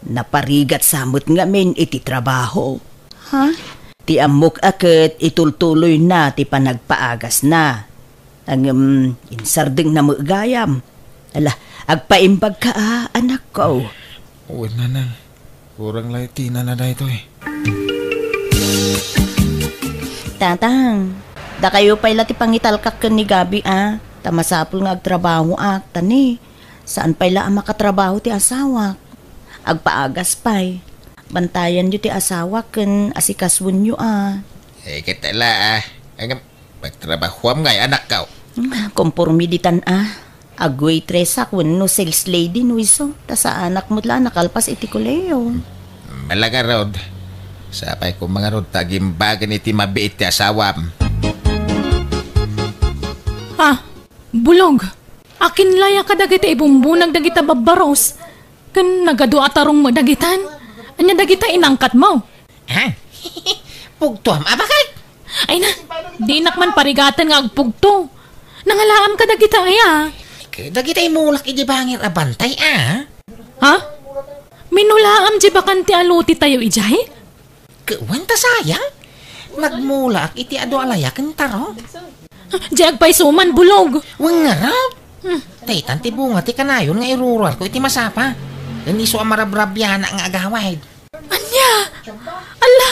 Naparigat sa met ngamin iti trabaho. Ha? Ti ammok a ket itultuloyna ti panagpaagasna. Ngem insardengna met gayam. Ala, agpaimbag ka, a, anakko. Wen, nanang. Kurang la iti nana daytoy. Tatang, dakayo pay la ti pangitalkak ken ni Gabi, a. Ta masapul nga agtrabahoak, ta ni, saan pay la a makatrabaho ti asawak. Agpaagas pay. Bantayanyo ti asawak ken asikasuenyo, a. Eh, ket ala, a. Ngem, magtrabahoam ngay, anakko. Hmm, komporme ditan, a. Agwaitress wenno sales lady no isu, ta saanak met la a nakalpas iti kolehiyo. Ala ngarud. Sapay koma ngarud ta agimbagen iti mabiit ti asawam. Ah, Bulog, akin la ya kadagiti ibumbunag dagita babbaros? Ken nagadu a tarong met dagitan? Ania dagita inangkatmo? Ha? Pugtoam a, bakit? Ay na, dinak man parigaten nga agpugto. Nangalaam kadagita aya? Ket dagita imulak idi bangir a bantay, a. Ha? Minulaam diay bakante a lote tayo idiay? Ket wen ta sayang? Nagmulaak iti adu a layak ken taro. Diay agpayso man, Bulog. Wen ngarud. Hmm. Daytan ti bunga ti kanayon nga iruruarko iti masapa. Ken isu a marabrabianak nga agawid. Ania? Alla,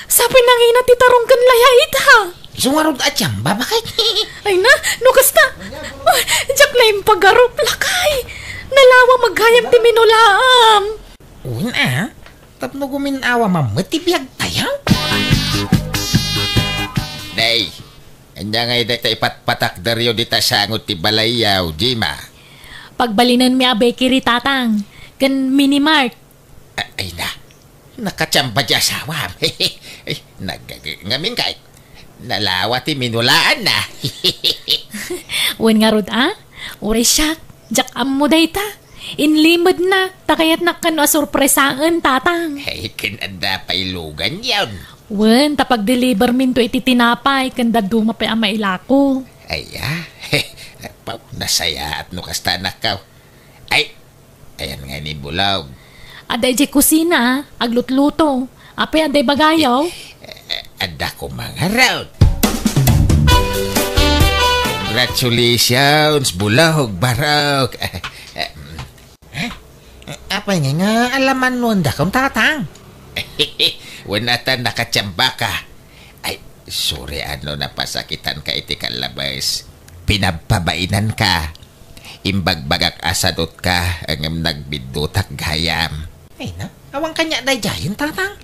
sapay nangina ti tarong ken laya ita. Isu ngarud a tsamba, bakit? Ay na, no kasta. Ay, diak la impagarup, lakay. Nalawa met gayam ti minulaam. Wen a, tapno gumin-awa man met ti biag tayo. Nay, ania ngay dayta ipatpatakderyo dita sango ti balayyo, Jima? Pagbalinenmi a bakery, Tatang, ken mini mart. A-, ay na, nakatsamba ti asawam. Ay, naggaget ngamin kay. Nalawa ti minulaanna. Wen ngarud, a? Uray siak, diak ammo dayta. Inlimedna, ta kayatnak kano a sorpresaen, Tatang. Ay, ken adda pay luganyon. Wen, ta pagdeliverminto iti tinapay, ken dadduma pay a mailako. Ay, a? Pau, nasayaat no kasta, anakko. Ay, ayan nga ni Bulog. Adda idiay kusina, a, aglutluto. Apay, adda ibagayo? Eh, eh, adda koma ngarud. Congratulations, Bulog, barok. Eh, eh, eh, apay nga, nga alaman no andakon, Tatang? Wen a ta nakatsamba ka. Ay, sorry a no napasakitan ka iti kallabes. Pinabpabainan ka. Imbagbagak a sadut ka, ngem nagbiddutak gayam. Ay na, awan kaniak daydiayen, Tatang.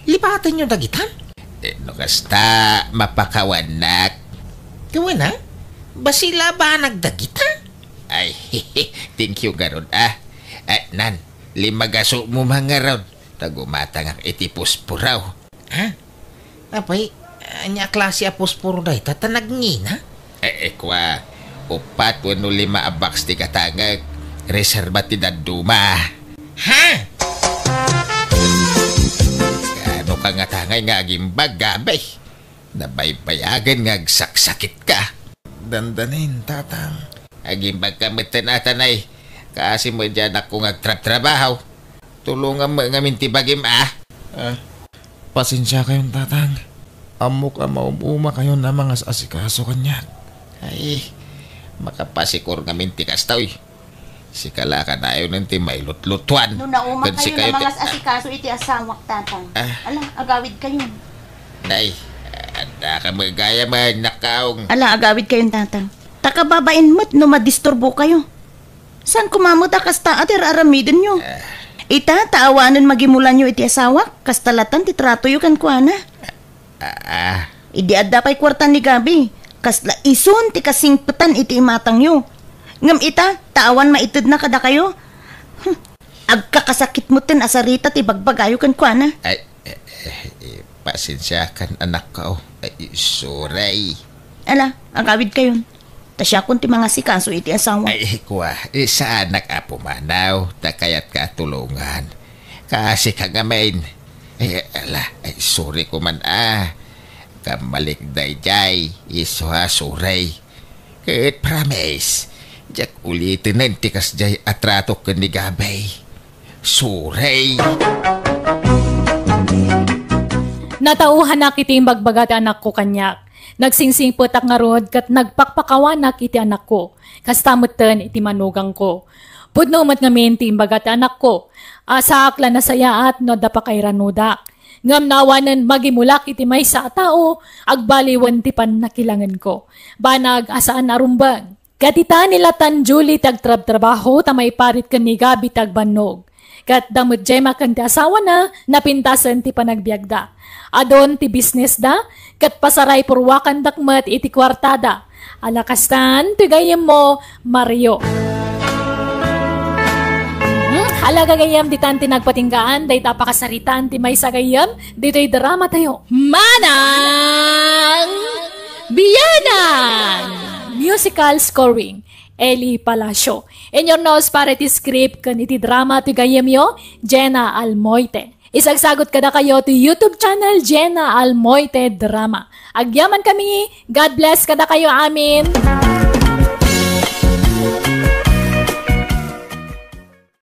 Lipatenyo dagita. Eh, no kasta, mapakawannak. Wen a, bassit la a banag dagita. Ay, thank you ngarud, a. Eh, nan, limagaso mo man ngarud. Ta gumatangak iti pusporo. Ha? Apay, ania a klase a pusporo dayta ta nagngina? Eh, eh, kua, upat wenno lima a box ti gatangek. Reserba ti dadduma. Ha? Ano ka nga tangay nga agimbag, Gabi? Nabaybayagen nga agsaksakit ka. Dandanin, Tatang. Agimbag ka met, Tatang, ay. Kaasi met diay anakko nga agtrabtrabaho. Tulongam met ngamin ti bagim, a. Ah, pasensiakayon, Tatang. Ammok a maum-uma kayon a mangas-asikaso kaniak. Ay, makapasikor ngamin ti kastoy. Sika la kanayon ti mailutlutuan. No nauma ken kayo sikayo na ti mangas-asikaso iti asawak, Tatang. Ah. Ala, agawid kayon. Nay, adda ka magayam, anak kaong. Ala, agawid kayon, Tatang. Ta kababain met no madisturbo kayo. Saan koma met a kasta a ti ar-aramidenyo? Ah. Ita, ta awanen magimulanyo iti asawak, kasta latan ti tratoyo kenkuana. Ah, ah. Idi adda pay kuarta ni Gabi, kasla isun ti kasingpetan iti imatangyo. Ngem ita, ta awan maitedna kadakayo. Hmm. Agkakasakit metten a sarita ti bagbagayo kenkuana. Ay, eh, eh, eh, pasensiakan, anak ko. Ay, sorry. Ala, agawid kayon. Ta siakon ti mangasikaso iti asawa. Ay, kua, eh, saanak a pumanaw, ta kayatka a tulongan. Kaasi ka ngamin. Ay, ala, ay, sorry ko man, ah. Kammalik dayjay, isu a sorry. Ket promise, diak ulitenen ti kasjay a tratok ken ni Gabay. Sorry. Natauhanak iti imbagbaga ti anakko kaniak. Nagsingsingpetak ngarud ket nagpakpakawanak iti anakko. Kasta metten iti manugangko. Pudno met ngamin ti imbaga ti anakko. Asaak la nasayaat no adda pakairanudak. Ngem no awanen magimulak iti maysa a tao, agbaliwen ti pannakilangenko. Banag a saan a rumbeng. Ket ita ni Latan Julie ti agtrabtrabaho ta maiparit ken ni Gabi ti agbannog. Ket da met Gemma ken ti asawana, napintasen ti panagbiagda. Adun ti bisnesda, ket pasaray purwakandak met iti kuartada. Ala kastan, ti gayyemmo, Mario. Hmm, ala gagayyem ditan ti nagpatinggaan, dayta pakasaritaan ti maysa gayyem, ditoy drama tayo. Manang Biyanan! Musical scoring, Eli Palacio. In your nose para iti script ken iti drama ti gayyemyo, Jenna Almoite. Isagsagot kadakayo ti YouTube channel, Jenna Almoite Drama. Agyaman kami, God bless kadakayo amin.